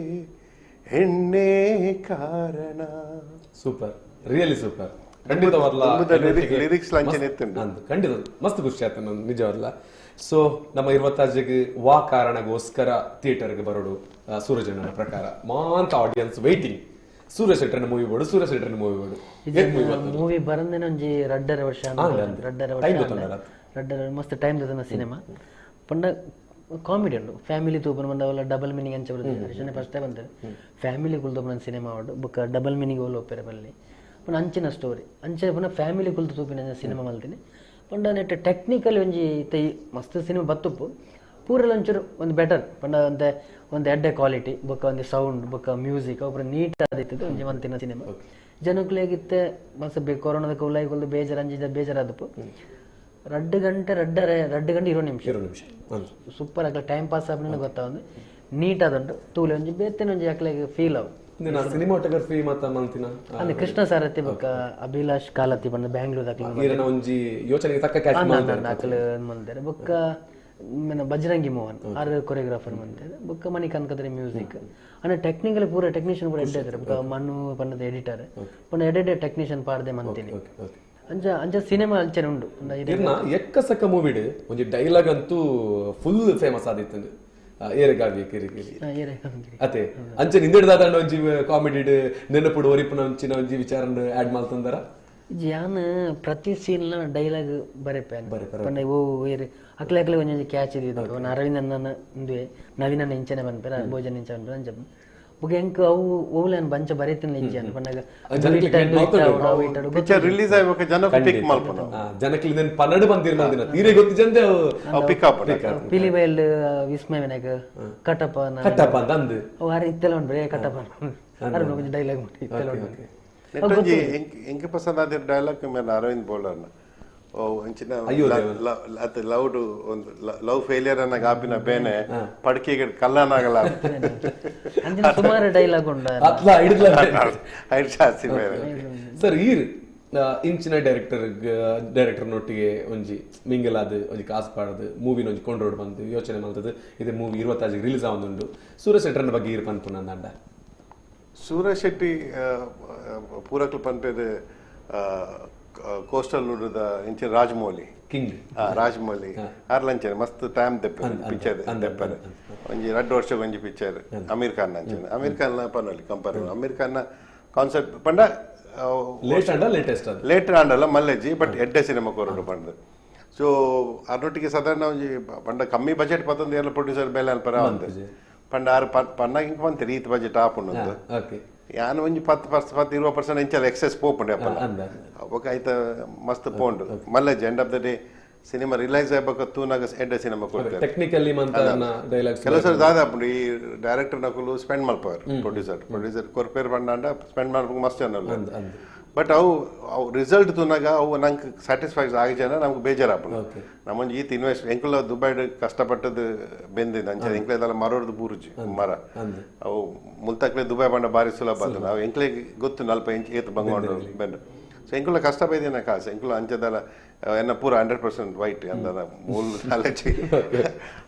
ಹೆಣ್ಣೇ ಕಾರಣ. Super, really super. ಖಂಡಿತವಾದ್ಲ lyrics ಲಾಂಛನ ಇತ್ತುಂಡು. ಖಂಡಿತ ಮಸ್ತ್ ಖುಷಿ ಆಯ್ತು ನಾನು ನಿಜವಾದ್ಲ. ಸೊ ನಮ್ಮ ಇರುವತ್ತಾಜಿಗೆ ವಾ ಕಾರಣಗೋಸ್ಕರ ಥಿಯೇಟರ್ಗೆ ಬರೋಡು ಸೂರಜಣ್ಣನ ಪ್ರಕಾರ ಮಾಂತ ಆಡಿಯನ್ಸ್ ವೈಟಿಂಗ್. ಸೂರ್ಯ ಶೆಟ್ಟರ್ನ ಮೂವಿ ಬೋಡು, ಸೂರ್ಯ ಶೆಟ್ಟರ್ನ ಮೂವಿ ಬೋಡು. ಮೂವಿ ಬರಂದೇನೆ ಒಂಜಿ ರಡ್ಡರ ವರ್ಷ, ರಡ್ಡರ ವರ್ಷ, ರಡ್ಡರ ಮಸ್ತ್ ಟೈಮ್ ತನ್ನ ಸಿನಿಮಾ ಪಂಡ ಕಾಮಿಡಿ ಉಂಡು. ಫ್ಯಾಮಿಲಿ ತೂಪನ ಬಂದ ಅವಲ್ಲ ಡಬಲ್ ಮೀನಿಂಗ್ ಅಂಚ ಬರ್ತದೆ. ಫಸ್ಟ್ ಟೈಮ್ ಅಂತಾರೆ ಫ್ಯಾಮಿಲಿ ಕುಲ್ದು ನನ್ನ ಸಿನಿಮಾ ಉಂಡು ಬೊಕ್ಕ ಡಬಲ್ ಮೀನಿಂಗ್ ಓಲ್ ಒಪ್ಪೆರೆ ಬಲ್ಲಿ ಪಂಡ ಅಂಚಿನ ಸ್ಟೋರಿ ಅಂಚೆ ಪುನಃ ಫ್ಯಾಮಿಲಿ ಕುಲ್ದು ತೂಪಿನ ಸಿನಿಮಾ ಮಲ್ತೀನಿ. ಪಂಡ ನೆಟ್ ಟೆಕ್ನಿಕಲಿ ಒಂಜಿ ತೈ ಮಸ್ತ್ ಸಿನಿಮಾ ಬತ್ತುಪ್ಪು ಪೂರೆಲ್ಲ ಒಂಚೂರು ಒಂದು ಬೆಟರ್ ಪಂಡ ಒಂತೆ ಒಂದು ಎಡ್ಡೆ ಕ್ವಾಲಿಟಿ ಬೊಕ್ಕ ಒಂದು ಸೌಂಡ್ ಬೊಕ್ಕ ಮ್ಯೂಸಿಕ್ ಒಬ್ಬರು ನೀಟ್ ಆದಿತ್ತು ಒಂಜಿ ಮಂತಿನ ಸಿನಿಮಾ. ಜನಕ್ಕುಲೇಗಿತ್ತೆ ಮಸ್ತ್ ಬೇ ಕೊರೋನಾದ ಕುಲಾಯಿ ಕುಲ್ದು ಬೇಜಾರು ಅಂಜಿದ ಬೇಜಾರಾದಪ್ಪು. ರಡ್ಡು ಗಂಟೆ ರಡ್ಡರೆ ರಡ್ಡು ಗಂಟೆ ಇರೋ ನಿಮಿಷ ನಿಮಿಷ ಸೂಪರ್ ಆಗ ಟೈಮ್ ಪಾಸ್ ಆಪನೆ ಗೊತ್ತಾವಂದು ನೀಟ್ ಆದುಂಟು ತೂಲೆ ಒಂಜಿ ಬೇತೆನ ಒಂಜಿ ಅಕ್ಲೆಗ್ ಫೀಲ್ ಅವು. ಸಿನಿಮಾಟೋಗ್ರಫಿ ಮಾತ ಮಲ್ತಿನ ಅಂದ್ರೆ ಕೃಷ್ಣ ಸಾರಥಿ ಬೊಕ್ಕ ಅಭಿಲಾಷ್ ಕಾಲತಿ ಬಂದ ಬ್ಯಾಂಗ್ಳೂರ್ ಈರನ ಒಂಜಿ ಯೋಚನೆಗೆ ತಕ್ಕ ಕ್ಯಾಚ್ ಅಕ್ಲು ಮಲ್ತಾರೆ. ಬೊಕ್ಕ ಬಜರಂಗಿ ಮೋಹನ್ ಆರ್ ಕೊರಿಯೋಗ್ರಾಫರ್ ಮಂತೆ ಬೊಕ್ಕ ಮಣಿಕಾಂತ್ ಕದ್ರೆ ಮ್ಯೂಸಿಕ್ ಅಂದ್ರೆ ಟೆಕ್ನಿಕಲ್ ಪೂರ ಟೆಕ್ನಿಷಿಯನ್ ಪೂರ ಎಡ್ಡೆ ಬೊಕ್ಕ ಮನು ಪನ್ನದ ಎಡಿಟರ್ ಪಂಡ ಎಡೆಡೆ ಟೆಕ್ನಿಷಿಯನ್ ಪಾಡ್ದೆ ಮಂತೀನಿ. ಅಂಚ ಅಂಚ ಸಿನಿಮಾ ಅಂಚನೆ ಉಂಡು. ಎಕ್ಕಸಕ್ಕ ಮೂವಿಡ್ ಒಂಜಿ ಡೈಲಾಗ್ ಅಂತೂ ಫುಲ್ ಫೇಮಸ್ ಆದಿತ್ತು, ಏರೆಗಾವಿ ಕಿರಿಕಿರಿ ಅತೆ ಅಂಚೆ ನಿಂದಿಡ್ದಾದ ಒಂಜಿ ಕಾಮಿಡಿ ನೆನಪುಡು ಒರಿಪುನ ಒಂಚಿನ ಒಂಜಿ ವಿಚಾರ ಆಡ್ ಮಲ್ತಂದರ. ಯಾನ್ ಪ್ರತಿ ಸೀನ್ ಡೈಲಾಗ್ ಬರೆಪೆ ಪಂಡ ಓ ಏರು ಅಕ್ಲೆ ಅಕ್ಲೆ ಒಂಜೊಂಜಿ ಕ್ಯಾಚ್ ಇದ್ದು ಅರವಿಂದ್ ಅಣ್ಣನ ಉಂದುವೆ ನವೀನ್ ಅಣ್ಣ ಇಂಚನೆ ಪನ್ಪೆರ್ ಭೋಜನ ಇಂಚನೆ ಪನ್ಪೆರ್ ಅಂಚ ಬೊಕ ಎಂಕ್ ಅವು ಓವ್ಲ ಬಂಚ ಬರೆತಿನ ಇಜ್ಜಿ ಅನ್ ಪಂಡಗ ಪಿಕ್ಚರ್ ರಿಲೀಸ್ ಆಯ್ಬೊಕ ಜನಕ್ ಪಿಕ್ ಮಲ್ಪುನ ಜನಕ್ಲ್ ನೆನ್ ಪನ್ನಡು ಬಂದಿರ್ ಮಂದಿನ ತೀರೆ ಗೊತ್ತಿಜಂದೆ ಅವು ಪಿಕ್ ಆಪುಂಡು. ಪಿಲಿಬೈಲ್ ವಿಸ್ಮಯ ವಿನಾಯಕ ಕಟಪ್ಪ ಕಟಪ್ಪ ಅಂತ ಅಂದು ಅವು ಆರ್ ಇತ್ತೆಲ ಉಂಡು ಬರೇ ಕಟಪ್ಪ ಅರ್ ಒಂಜಿ ಡೈಲಾಗ್ ಮಾಡಿ ಇತ್ತೆಲ ಉಂಡು. ನೆಟ್ಟೊಂಜಿ ಎಂಕ್ ಪಸಂದ್ ಆದಿರ್ ಡೈಲಾಗ್ ಮೇನ್ ಅರವಿಂದ್ ಬೋಳರ್ನ ಓ ಅಂಚಿನ ಅತ್ ಲವ್ ಒಂದು ಲವ್ ಫೇಲಿಯರ್ ಅನ್ನ ಆಪಿನ ಬೇನೆ ಪಡ್ಕಿಗೆ ಕಲ್ಲನಾಗಲ ಅಂಚಿನ ಸುಮಾರು ಡೈಲಾಗ್ ಉಂಡು. ಅತ್ಲ ಹಿಡಿದ್ಲ ಐಟ್ ಜಾಸ್ತಿ ಬೇರೆ ಸರ್. ಈರ್ ಇಂಚಿನ ಡೈರೆಕ್ಟರ್ ಡೈರೆಕ್ಟರ್ನೊಟ್ಟಿಗೆ ಒಂಜಿ ಮಿಂಗಲ್ ಆದ್ ಒಂಜಿ ಕಾಸು ಪಾಡದು ಮೂವಿನ ಒಂಜಿ ಕೊಂಡ್ರೋಡ್ ಬಂದು ಯೋಚನೆ ಮಲ್ತದು ಇದೆ ಮೂವಿ ಇರುವತ್ತಾಜಿಗೆ ರಿಲೀಸ್ ಆವೊಂದುಂಡು. ಸೂರ್ಯ ಶೆಟ್ಟರ್ನ ಬಗ್ಗೆ ಈರ್ ಪನ್ಪುನ ಅಂಡ ಸೂರ್ಯ ಶೆಟ್ಟಿ ಪೂರಕ್ಲು ಪನ್ಪೇರು ಕೋಸ್ಟಲ್ ನುಡುದ ಇಂಚಿನ ರಾಜಮೌಳಿ ಕಿಂಗ್ ರಾಜಮೌಳಿ ಆರ್ಲಂಚನೆ ಮಸ್ತ್ ಟೈಮ್ ದೆಪ್ಪರು ಪಿಕ್ಚರ್ ದೆಪ್ಪರು ಒಂಜಿ ರಡ್ಡು ವರ್ಷ ಒಂಜಿ ಪಿಕ್ಚರ್ ಅಮೀರ್ ಖಾನ್ ಅಂಚನೆ ಅಮೀರ್ ಖಾನ್ ಪನೊಲಿ ಕಂಪೇರ್ ಅಮೀರ್ ಖಾನ್ ಕಾನ್ಸೆಪ್ಟ್ ಪಂಡ ಲೇಟ್ ಅಂಡ ಲೇಟೆಸ್ಟ್ ಅದು ಲೇಟ್ ಆಂಡಲ್ಲ ಮಲ್ಲೆಜ್ಜಿ ಬಟ್ ಎಡ್ಡೆ ಸಿನಿಮಾ ಕೊರಡು ಪಂಡ. ಸೊ ಅರ್ನೊಟ್ಟಿಗೆ ಸಾಧಾರಣ ಒಂಜಿ ಪಂಡ ಕಮ್ಮಿ ಬಜೆಟ್ ಪತ್ತೊಂದು ಎಲ್ಲ ಪ್ರೊಡ್ಯೂಸರ್ ಬೇಲೆ ಅನ್ಪರ ಒಂದು ಪಂಡ ಆರು ಪನ್ನಾಗ ಇಂಕ ಬಂತು ಈತ್ ಬಜೆಟ್ ಆಪುಂಡು ಯಾನ್ ಒಂಜಿ 10% 20% ಇಂಚಲ ಎಕ್ಸೆಸ್ ಪೋಪುಂಡು ಅಪ್ಪಲ್ಲ ఒక ಐತ ಮಸ್ತ್ ಪೋಂಡು ಮಲ್ಲೆಜ್ಜಿ. End of the day cinema release ಆಯ್ಬಕ ತೂನಾಗ ಎಡ್ಡೆ ಸಿನಿಮಾ ಕೊಡ್ತಾರೆ. ಟೆಕ್ನಿಕಲಿ ಡೈಲಾಗ್ಸ್ ಕೆಲವು ಸರಿ ದಾದ ಆಪುಂಡು ಈ ಡೈರೆಕ್ಟರ್ ನಕಲು ಸ್ಪೆಂಡ್ ಮಲ್ಪವರು ಪ್ರೊಡ್ಯೂಸರ್ ಪ್ರೊಡ್ಯೂಸರ್ ಕೊರ್ಪೇರ್ ಪಂಡ ಸ್ಪೆಂಡ್ ಮಲ್ಪಕ್ಕೆ ಮಸ್ತ್ ಜನ ಬಟ್ ಅವು ಅವು ರಿಸಲ್ಟ್ ತೂನಾಗ ಅವು ನಂಗೆ ಸ್ಯಾಟಿಸ್ಫೈಸ್ ಆಗಿ ಜನ ನಮ್ಗೆ ಬೇಜಾರಾಪುಂಡು. ನಮ್ಮೊಂಜಿ ಈತ್ ಇನ್ವೆಸ್ಟ್ ಎಂಕುಲ ದುಬೈಡ್ ಕಷ್ಟಪಟ್ಟದ್ದು ಬೆಂದಿದ್ದು ಅಂಚೆ ಎಂಕ್ಲೆ ಮರೋರ್ದು ಬೂರುಜಿ ಮರ ಅವು ಮುಲ್ತಕ್ಲೆ ದುಬೈ ಬಂಡ ಭಾರಿ ಸುಲಭ ಅದು ನಾವು ಎಂಕ್ಲೆ ಗೊತ್ತು ನಲ್ಪ ಇಂಚ್ ಏತ್ ಬಂಗೊಂಡು ಬೆಂಡು. ಸೊ ಎಂಕುಲ ಕಷ್ಟ ಬೈದಿನ ಕಾಸು ಎಂಕುಲ ಅಂಚದಲ್ಲ ಎನ್ನ ಪೂರ 100% ವೈಟ್ ಅಂದದ ಮೂಲ ನಾಲೆಜ್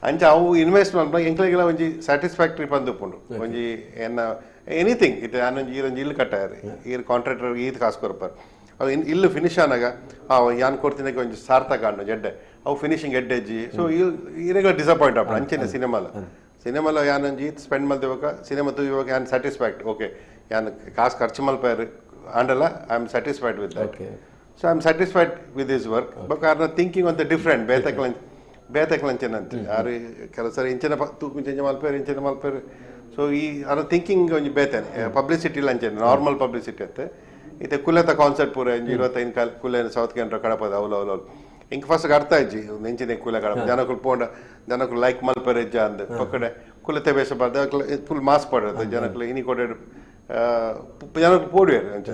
ಅಂಚ ಅವು ಇನ್ವೆಸ್ಟ್ ಮಲ್ಪ ಎಂಕ್ಲೆಗೆಲ್ಲ ಒಂಜಿ ಸ್ಯಾಟಿಸ್ಫ್ಯಾಕ್ಟ್ರಿ ಪಂದುಪ್ಪುಂಡು ಒಂಜಿ ಎನ್ನ ಎನಿಥಿಂಗ್ ಇತ್ತೆ ಆನೊಂಜಿ ಈರೊಂಜಿ ಇಲ್ಲು ಕಟ್ಟಾರೆ ಈರ್ ಕಾಂಟ್ರಾಕ್ಟರ್ ಈತ್ ಕಾಸು ಕೊರ್ಪಾರು ಅವು ಇಲ್ಲು ಫಿನಿಶ್ ಆನಾಗ ಯಾನ್ ಕೊಡ್ತಿನಕ್ಕೆ ಒಂಜಿ ಸಾರ್ಥಕ ಆಂಡ ಎಡ್ಡೆ ಅವು ಫಿನಿಶಿಂಗ್ ಎಡ್ಡೆಜ್ಜಿ. ಸೊ ಈರೆಗಳ ಡಿಸಪಾಯಿಂಟ್ ಆಪುಂಡು ಅಂಚೆನೆ ಸಿನಿಮಾಲ ಸಿನಿಮಾಲ ಯಾನೊಂಜಿ ಈತ್ ಸ್ಪೆಂಡ್ ಮಲ್ದಿವಾಗ ಸಿನಿಮಾ ತೂಯುವಾಗ ಯಾನ್ ಸ್ಯಾಟಿಸ್ಫ್ಯಾಕ್ಟ್ ಓಕೆ ಯಾನ್ ಕಾಸು ಖರ್ಚು ಮಲ್ಪಾರು ಆಂಡಲ್ಲ I am satisfied with that. So I am satisfied with his work. But ಆರ್ನ ಥಿಂಕಿಂಗ್ ಅಂತ ಡಿಫ್ರೆಂಟ್ ಬೇತಕ್ಲಂಚೆನಂತೆ ಆರು ಕೆಲವು ಸರಿ ಇಂಚಿನ ತೂಕು ಇಂಚಿನ ಮಲ್ಪೇರು ಇಂಚಿನ ಮಲ್ಪೇರು. ಸೊ ಈ ಆರ ಥಿಂಕಿಂಗ್ ಒಂಜಿ ಬೇತೇನೆ ಪಬ್ಲಿಸಿಟಿ ಲಂಚನೆ ನಾರ್ಮಲ್ ಪಬ್ಲಿಸಿಟಿ ಅತ್ತೆ ಇತ್ತೆ ಕುಲೆತ ಕಾನ್ಸರ್ಟ್ ಪೂರ ಒಂಜಿ 25 ಕಾಲ ಕುಲೆ ಸೌತ್ ಕೆನರಾ ಕಡಪದ ಅವಲು ಅವಲು ಅವಲು ಇಂಕ್ ಫಸ್ಟ್ ಅರ್ಥ ಇಜ್ಜಿ ಇಂಚಿನ ಕುಲೆ ಕಡಪ ಜನಕುಲು ಪೋಂಡ ಜನಕುಲು ಲೈಕ್ ಮಲ್ಪೇರು ಹೆಜ್ಜ ಅಂದ್ ಪಕ್ಕಡೆ ಕುಲೆತೆ ಬೇಸ ಬಾರ್ದು ಫುಲ್ ಮಾಸ್ ಪಡೋದು ಜನಕುಲು ಇನಿ ಕೊಡೆ ಜನಕುಲು ಪೋಡುವೇರು ಅಂಚ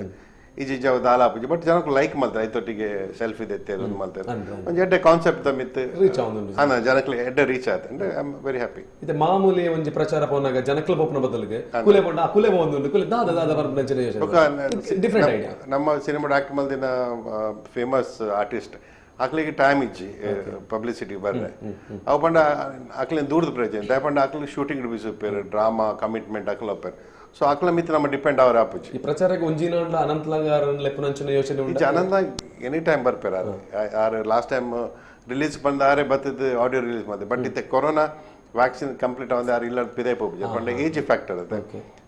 ಇಜ್ಜಿ ಜಾವ ದಾಲ ಆಪುಜಿ ಬಟ್ ಜನಕ್ಕೂ ಲೈಕ್ ಮಲ್ತಾರೆ ಐತೊಟ್ಟಿಗೆ ಸೆಲ್ಫಿ ದೆತ್ತೆ ಒಂದು ಮಲ್ತಾರೆ ಒಂಜಿ ಎಡ್ಡೆ ಕಾನ್ಸೆಪ್ಟ್ ತಮ್ಮಿತ್ತು ರೀಚ್ ಆವೊಂದುಂಡು ಅನ್ನ ಜನಕ್ಲೆ ಎಡ್ಡೆ ರೀಚ್ ಆಯ್ತು ಅಂದ್ರೆ I am very happy. ಇತ್ತೆ ಮಾಮೂಲಿ ಒಂಜಿ ಪ್ರಚಾರ ಪೋನಾಗ ಜನಕ್ಲ ಪೋಪುನ ಬದಲಿಗೆ ಕುಲೆ ಪೋಂಡ ಕುಲೆ ಪೋವೊಂದುಂಡು ಕುಲೆ ದಾದ ದಾದ ಪನ್ಪುನ ಯೋಚನೆ ಡಿಫರೆಂಟ್ ಐಡಿಯಾ. ನಮ್ಮ ಸಿನಿಮಾ ಆಕ್ಟ್ ಮಲ್ದಿನ ಫೇಮಸ್ ಆರ್ಟಿಸ್ಟ್ ಅಕ್ಲಿಗೆ ಟೈಮ್ ಇಜ್ಜಿ ಪಬ್ಲಿಸಿಟಿ ಬರ್ರೆ ಅವು ಪಂಡ ಅಕ್ಲಿನ ದೂರದ ಪ್ರಯೋಜನ ದಾಯ ಪಂಡ ಅಕ್ಲಿ ಶೂಟಿಂಗ್ ಬಿಸಿ ಉಪ್ಪೇರು ಡ್ರಾಮಾ ಕಮಿಟ್ಮೆಂಟ್ ಅಕ್ಲ ಒಪ್ಪೇರು ಸೊ ಅಕ್ಲ ಮಿತ್ ನಮ್ಮ ಡಿಪೆಂಡ್ ಅವರ ಆಪುಜಿ ಈ ಪ್ರಚಾರಕ್ಕೆ ಒಂಜಿನ ಅನಂತಲಂಗಾರ ಲೆಪ್ಪುನಂಚಿನ ಯೋಚನೆ ಇಜ್ಜಿ ಅನಂತ ಎನಿ ಟೈಮ್ ಬರ್ಪೇರು ಆರು last time release ಬಂದ ಆರೆ ಬತ್ತದ ಆಡಿಯೋ ರಿಲೀಸ್ ಮಾಡಿದೆ ಬಟ್ ಇತ್ತೆ corona vaccine complete ಆವಂದೆ ಆರು ಇಲ್ಲ ಪಿದೆ ಪೋಪುಜಿ ಪಂಡ ಏಜ್ ಫ್ಯಾಕ್ಟರ್ ಅದ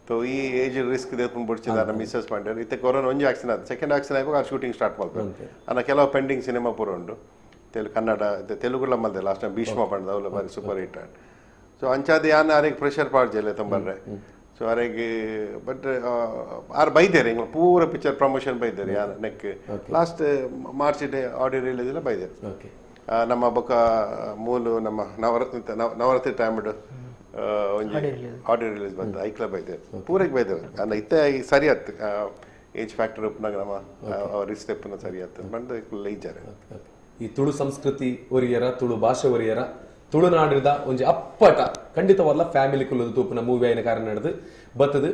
ಸೊ ಈ ಏಜ್ ರಿಸ್ಕ್ ದೇತ್ಕೊಂಡು ಬಿಡ್ಚಿದ್ದಾರೆ ಮಿಸ್ಸಸ್ ಪಂಡರ್ ಇತ್ತೆ ಕೊರೋನಾ ಒಂಜಿ ವ್ಯಾಕ್ಸಿನ್ ಆದ ಸೆಕೆಂಡ್ ವ್ಯಾಕ್ಸಿನ್ ಆಯ್ವಾಗ ಆ ಶೂಟಿಂಗ್ ಸ್ಟಾರ್ಟ್ ಮಾಡ್ಬೇಕು ಅನ್ನ ಕೆಲವು ಪೆಂಡಿಂಗ್ ಸಿನಿಮಾ ಪೂರ ಉಂಡು ತೆಲು ಕನ್ನಡ ತೆಲುಗುಲ ಮಲ್ದೆ ಲಾಸ್ಟ್ ಟೈಮ್ ಭೀಷ್ಮ ಪಂಡದ ಅವಲ ಬಾರಿ super hit and so ಅಂಚಾದ ಯಾನ್ ಆರಿಗೆ ಪ್ರೆಷರ್ ಪಾಡ್ಜೆಲ್ಲ ತಂಬರ್ರೆ ಸೊ ಆರಿಗೆ ಬಟ್ ಆರು ಬೈದೇರು ಎಂಗ್ಲ ಪೂರ ಪಿಕ್ಚರ್ ಪ್ರಮೋಷನ್ ಬೈದೇರು ಯಾನ್ neck last March day audio release ಎಲ್ಲ ಬೈದೇರು ನಮ್ಮ ಬೊಕ ಮೂಲು ನಮ್ಮ ನವರಾತ್ರಿ ಟೈಮ್ ಒಂಜಿ ಆಡಿಯೋ ರಿಲೀಸ್ ಬಂತು ಐಕ್ಲ ಬೈದೇರು ಪೂರಕ್ಕೆ ಬೈದೇರು ಅಂದ ಇತ್ತೆ ಸರಿ ಆತು ಏಜ್ ಫ್ಯಾಕ್ಟರ್ ಉಪ್ಪನಾಗ ನಮ್ಮ ರಿಸ್ಕ್ ಎಪ್ಪನ ಸರಿ ಆತು ಬಂದು ಇಜ್ಜಾರೆ. ಈ ತುಳು ಸಂಸ್ಕೃತಿ ಒರಿಯರ ತುಳು ಭಾಷೆ ಒರಿಯರ ತುಳುನಾಡಿದ ಒಂಜಿ ಅಪ್ಪಟ ಖಂಡಿತವಾದ ಫ್ಯಾಮಿಲಿ ಕುಲ್ಲದು ತೂಪಿನ ಮೂವಿ ಆಯಿನ ಕಾರಣ ನಡೆದು ಬತ್ತದು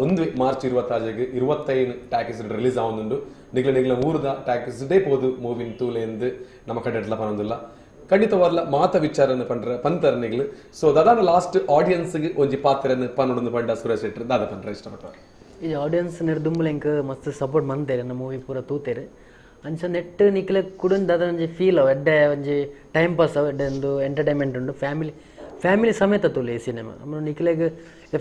ಒಂದು ಮಾರ್ಚ್ 26 25 ಟ್ಯಾಕಿಸ್ ರಿಲೀಸ್ ಆವೊಂದುಂಡು ನಿಗ್ಲ ನಿಗ್ಲ ಊರದ ಟ್ಯಾಕಿಸ್ ಡೇ ಪೋದು ಮೂವಿನ ತೂಲೆಂದು ನಮ್ಮ ಕಡೆ ಪನೊಂದಿಲ್ಲ ಖಂಡಿತವಾದ ಮಾತ ವಿಚಾರನ ಪಂಡ್ರ ಪಂತರ ನಿಗ್ಲು ಸೊ ದಾದಾನ ಲಾಸ್ಟ್ ಆಡಿಯನ್ಸ್ಗೆ ಒಂಜಿ ಪಾತ್ರನ ಪನ್ನೊಂದು ಪಂಡ ಸುರೇಶ್ ಶೆಟ್ಟರ್ ದಾದ ಪಂಡ್ರ ಇಷ್ಟಪಟ್ಟರು. ಈ ಆಡಿಯನ್ಸ್ ನಿರ್ದುಂಬಲ ಎಂಕ್ ಮಸ್ತ್ ಸಪೋರ್ಟ್ ಮಂತೇರೆ ನಮ್ಮ ಮೂವಿ ಪೂರ ತೂತೇರೆ ಅಂಚ ನೆಟ್ ನಿಕ್ಲೆ ಕುಡೊಂದು ದಾದ ಒಂಜಿ ಫೀಲ್ ಅವು ಎಡ್ಡೆ ಒಂಜಿ ಟೈಮ್ ಪಾಸ್ ಅವು ಎಡ್ಡೆ ಒಂದು ಎಂಟರ್ಟೈನ್ಮೆಂಟ್ ಉಂಡು ಫ್ಯಾಮಿಲಿ ಫ್ಯಾಮಿಲಿ ಸಮೇತ ತೂಲೆ ಈ ಸಿನಿಮಾ ಆಮೇಲೆ ನಿಕ್ಲೆಗ್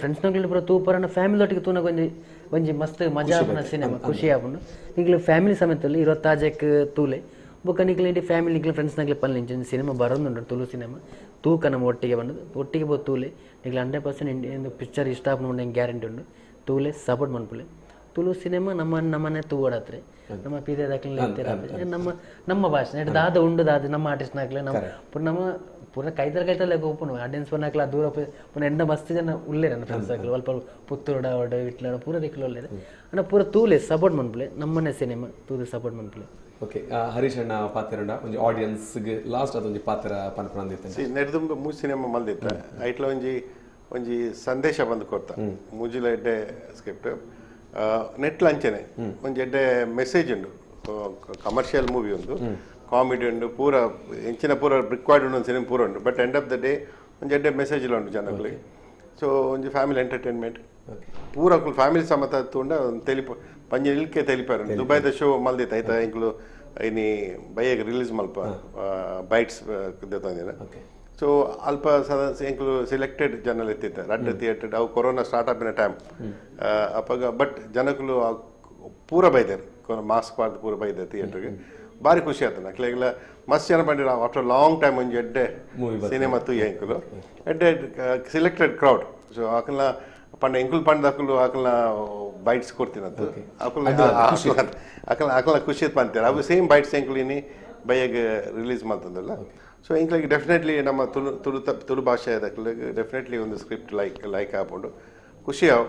ಫ್ರೆಂಡ್ಸ್ ನಕ್ಲೆ ಪೂರ ತೂಪರನ ಫ್ಯಾಮಿಲಿ ಒಟ್ಟಿಗೆ ತೂನಗ ಒಂಜಿ ಒಂಜಿ ಮಸ್ತ್ ಮಜಾ ಆಪುನ ಸಿನಿಮಾ ಖುಷಿ ಆಪುಂಡು ನಿಕ್ಲೆ ಫ್ಯಾಮಿಲಿ ಸಮೇತ 26 ತೂಲೆ ಬೊಕ್ಕ ನಿಕ್ಲೆ ಇಂಡಿ ಫ್ಯಾಮಿಲಿ ನಿಕ್ಲೆ ಫ್ರೆಂಡ್ಸ್ ನಕ್ಲೆ ಪನ್ಲೆ ಇಂಚ ಸಿನಿಮಾ ಬರೋದುಂಡು ತುಳು ಸಿನಿಮಾ ತೂಕ ನಮ್ಮ ಒಟ್ಟಿಗೆ ಬಂದು ಒಟ್ಟಿಗೆ ಪೋ ತೂಲೆ ನಿಕ್ಲೆ 100% ಪಿಕ್ಚರ್ ಇಷ್ಟ ಆಪುಂಡು ಗ್ಯಾರಂಟಿ ಉಂಡು ತೂಲೆ ಸಪೋರ್ಟ್ ಮನ್ಪುಲೆ ತುಳು ಸಿನಿಮಾ ನಮ್ಮ ನಮ್ಮನೆ ತೂವಡತ್ರೆ ನಮ್ಮ ಪೀದೆ ದಾಖಲೆ ನಮ್ಮ ನಮ್ಮ ಭಾಷೆ ನೆಟ್ ದಾದ ಉಂಡು ದಾದ ನಮ್ಮ ಆರ್ಟಿಸ್ಟ್ ನಾಕ್ಲೆ ನಮ್ಮ ಪುನಃ ನಮ್ಮ ಪೂರ ಕೈತಲ್ ಕೈತಲ್ ಒಪ್ಪುನು ಆಡಿಯನ್ಸ್ ಪನ್ನಾಕ್ಲ ದೂರ ಪುನಃ ಎಣ್ಣ ಮಸ್ತ್ ಜನ ಉಲ್ಲೇರ ಫ್ರೆಂಡ್ಸ್ ಹಾಕ್ಲು ಅಲ್ಪ ಪುತ್ತೂರುಡ ಅವಡ ಇಟ್ಲಾಡ ಪೂರ ದಿಕ್ಕಲು ಉಲ್ಲೇರೆ ಅಣ್ಣ ಪೂರ ತೂಲೆ ಸಪೋರ್ಟ್ ಮನ್ಪುಲೆ ನಮ್ಮನೆ ಸಿನಿಮಾ ತೂಲೆ ಸಪೋರ್ಟ್ ಮನ್ಪುಲೆ. ಓಕೆ ಹರೀಶ್ ಅಣ್ಣ ಪಾತ್ರ ಒಂಜಿ ಆಡಿಯನ್ಸ್ಗೆ ಲಾಸ್ಟ್ ಅದೊಂಜಿ ಪಾತ್ರ ಪನ್ಪುನಂದಿತ್ತು ನೆಡ್ದುಂಬ ಮೂರು ಸಿನಿಮಾ ಮಲ್ದಿತ್ತ ಐಟ್ಲ ಒಂಜಿ ಒಂಜಿ ಸಂದೇಶ ಬಂದು ಕೊರ್ತ ಮೂಜಿಲ ಎಡ್ಡೆ ಸ್ಕ್ರಿಪ್ಟ್ ನೆಟ್ಲ ಅಂಚನೆ ಒಂಜಿ ಎಡ್ಡೆ ಮೆಸೇಜ್ ಉಂಡು ಕಮರ್ಷಿಯಲ್ ಮೂವಿ ಉಂಡು ಕಾಮಿಡಿ ಉಂಡು ಪೂರ ಎಂಚಿನ ಪೂರ ರಿಕ್ವೈರ್ಡ್ ಉಂಡು ಸಿನಿಮಾ ಪೂರ ಉಂಡು but end of the day ಒಂಜಿ ಎಡ್ಡೆ ಮೆಸೇಜ್ ಉಂಡು ಜನಗಳಿಗೆ ಸೊ ಒಂಜಿ ಫ್ಯಾಮಿಲಿ ಎಂಟರ್ಟೈನ್ಮೆಂಟ್ ಪೂರ ಫ್ಯಾಮಿಲಿ ಸಮೇತ ತೂಂಡ ತೆಲಿಪ ಪಂಜ ಇಲ್ಕೆ ತೆಲಿಪಾರು ದುಬೈದ ಶೋ ಮಲ್ದಿತ್ತು ಆಯ್ತಾ ಎಂಕ್ಲು ಇನಿ ಬೈಯಗ್ ರಿಲೀಸ್ ಮಲ್ಪ ಬೈಟ್ಸ್ ದೇತಂದಿನ ಸೊ ಅಲ್ಪ ಎಂಕ್ಲು ಸೆಲೆಕ್ಟೆಡ್ ಜನಲ್ ಎತ್ತಿತ್ತು ರಡ್ಡ್ ಥಿಯೇಟರ್ ಅವು ಕೊರೋನಾ ಸ್ಟಾರ್ಟ್ ಆಪಿನ ಟೈಮ್ ಅಪ್ಪಾಗ ಬಟ್ ಜನಕುಲು ಪೂರ ಬೈದಾರೆ ಮಾಸ್ಕ್ ಪಾರ್ದು ಪೂರ ಬೈದಾರೆ ಥಿಯೇಟರ್ಗೆ ಭಾರಿ ಖುಷಿ ಆಯ್ತು ನಕ್ಲೆಗ್ಲ ಮಸ್ತ್ ಜನ ಬಂದಿರ after long time ಒಂಜಿ ಎಡ್ಡೆ ಸಿನಿಮಾ ತೂಯ ಎಂಕುಲು ಎಡ್ಡೆ selected crowd so ಆಕಲ್ನ ಪಂಡ ಎಂಕುಲು ಪಂಡ ಅಕಲು ಆಕಲ್ನ ಬೈಟ್ಸ್ ಕೊಡ್ತೀನಂತ ಅಕಲ್ ಅಕಲ್ ಅಕಲ್ನ ಖುಷಿ ಪಂತಾರೆ ಅವು ಸೇಮ್ ಬೈಟ್ಸ್ ಎಂಕುಲು ಇನಿ ಬೈಯಗ್ ರಿಲೀಸ್ ಮಾಡ್ತದಲ್ಲ ಸೊ ಎಂಕ್ಲಿಗೆ ಡೆಫಿನೆಟ್ಲಿ ನಮ್ಮ ತುಳು ತುಳು ತುಳು ಭಾಷೆ ಡೆಫಿನೆಟ್ಲಿ ಒಂದು script like like ಆಪುಂಡು ಖುಷಿ ಅವು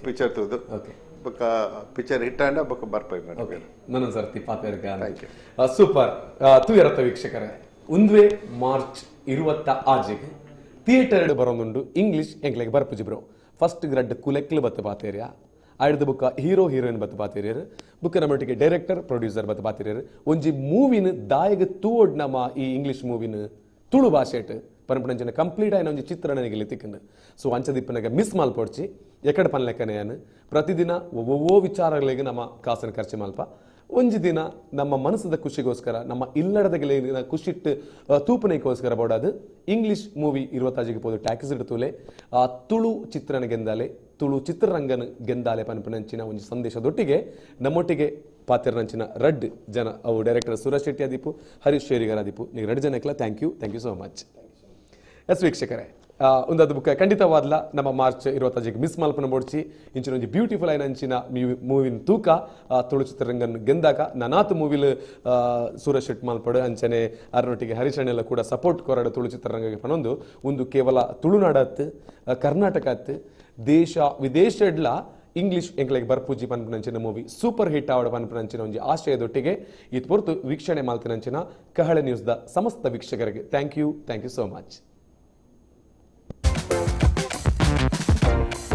ಪಿಕ್ಚರ್ ತೂದು ಬೊಕ್ಕ ಪಿಕ್ಚರ್ ಹಿಟ್ ಆಂಡ ಬೊಕ್ಕ ಬರ್ಪೈ ಮಾಡಿ ನನ್ನ ಸರ್ತಿ ಪಾತ್ರ ಸೂಪರ್ ತೂಯರತ್ತ ವೀಕ್ಷಕರೇ ಒಂದುವೆ ಮಾರ್ಚ್ 26 ಥಿಯೇಟರ್ ಬರೋದುಂಡು ಇಂಗ್ಲೀಷ್ ಎಂಕ್ಲೆಗ್ ಬರ್ಪುಜಿ ಬ್ರೋ ಫಸ್ಟ್ ಗ್ರಡ್ ಕುಲೆಕ್ಲು ಬತ್ತು ಪಾತೇರಿಯಾ ಆಯ್ದ ಬುಕ್ಕ ಹೀರೋ ಹೀರೋಯಿನ್ ಬತ್ತು ಪಾತೇರಿಯರು ಬುಕ್ಕ ನಮ್ಮೊಟ್ಟಿಗೆ ಡೈರೆಕ್ಟರ್ ಪ್ರೊಡ್ಯೂಸರ್ ಬತ್ತು ಪಾತೇರಿಯರು ಒಂಜಿ ಮೂವಿನ ದಾಯಗ ತೂವೊಡ್ ನಮ್ಮ ಈ ಇಂಗ್ಲೀಷ್ ಮೂವಿನ ತುಳು ಭಾಷೆಟ್ ಪರಂಪಣಂಚಿನ ಕಂಪ್ಲೀಟ್ ಆಯ್ನ ಒಂಜಿ ಚಿತ್ರಣ ನನಗೆ ತಿಕ್ಕಂಡು ಸೊ ಅಂಚದಿಪ್ಪನಾಗ ಮಿಸ್ ಮಲ್ಪೊಡ್ಚಿ ಎಕಡೆ ಪನ್ಲೆಕ್ಕನೆಯನ್ ಪ್ರತಿದಿನ ಒವ್ವೋ ವಿಚಾರಗಳಿಗೆ ನಮ್ಮ ಕಾಸನ್ನು ಖರ್ಚು ಮಲ್ಪ ಒಂಜಿ ದಿನ ನಮ್ಮ ಮನಸ್ಸದ ಖುಷಿಗೋಸ್ಕರ ನಮ್ಮ ಇಲ್ಲಡದ ಗೆಳೆಯನ ಖುಷಿಟ್ಟು ತೂಪನೆಗೋಸ್ಕರ ಬೋಡಾದು ಇಂಗ್ಲೀಷ್ ಮೂವಿ 26 ಪೋದು ಟ್ಯಾಕ್ಸ್ ಇಡ್ತೂಲೆ ತುಳು ಚಿತ್ರನ ಗೆಂದಾಲೆ ತುಳು ಚಿತ್ರರಂಗನ ಗೆಂದಾಲೆ ಪನ್ಪನಂಚಿನ ಒಂಜಿ ಸಂದೇಶದೊಟ್ಟಿಗೆ ನಮ್ಮೊಟ್ಟಿಗೆ ಪಾತ್ರರಂಚಿನ ರಡ್ ಜನ ಅವು ಡೈರೆಕ್ಟರ್ ಸುರೇಶ್ ಶೆಟ್ಟಿ ಆದಿಪ್ಪು ಹರೀಶ್ ಶೇರಿಗರ್ ಆದಿಪ್ಪು ನೀವು ರಡ್ ಜನಕ್ಕೆಲ್ಲ thank you thank you so much. Yes ವೀಕ್ಷಕರೇ ಒಂದಾದ ಬುಕ್ಕ ಖಂಡಿತವಾದ್ಲ ನಮ್ಮ ಮಾರ್ಚ್ 26 ಮಿಸ್ ಮಲ್ಪನ ಬೋಡ್ಚಿ ಇಂಚಿನ ಒಂಜಿ ಬ್ಯೂಟಿಫುಲ್ ಆಯ್ನ ಅಂಚಿನ ಮೂವಿನ ತೂಕ ತುಳು ಚಿತ್ರರಂಗನ್ ಗೆಂದಾಗ ನನಾತ್ ಮೂವಿಲ್ ಸೂರಜ್ ಶೆಟ್ ಮಲ್ಪಡು ಅಂಚನೆ ಅರನೊಟ್ಟಿಗೆ ಹರಿಶಣ್ಣೆಲ್ಲ ಕೂಡ ಸಪೋರ್ಟ್ ಕೊರಡು ತುಳು ಚಿತ್ರರಂಗಕ್ಕೆ ಪನೊಂದು ಒಂದು ಕೇವಲ ತುಳುನಾಡತ್ತು ಕರ್ನಾಟಕ ಅತ್ತು ದೇಶ ವಿದೇಶಡ್ಲ ಇಂಗ್ಲೀಷ್ ಎಂಕ್ಲೆಗ್ ಬರ್ಪೂಜಿ ಪನ್ಪುನಂಚಿನ movie super hit ಆವಡ ಪನ್ಪುನಂಚಿನ ಒಂಜಿ ಆಶಯದೊಟ್ಟಿಗೆ ಇದು ಪೊರ್ತು ವೀಕ್ಷಣೆ ಮಾಲ್ತಿನಂಚಿನ ಕಹಳೆ ನ್ಯೂಸ್ದ ಸಮಸ್ತ ವೀಕ್ಷಕರಿಗೆ thank you so much.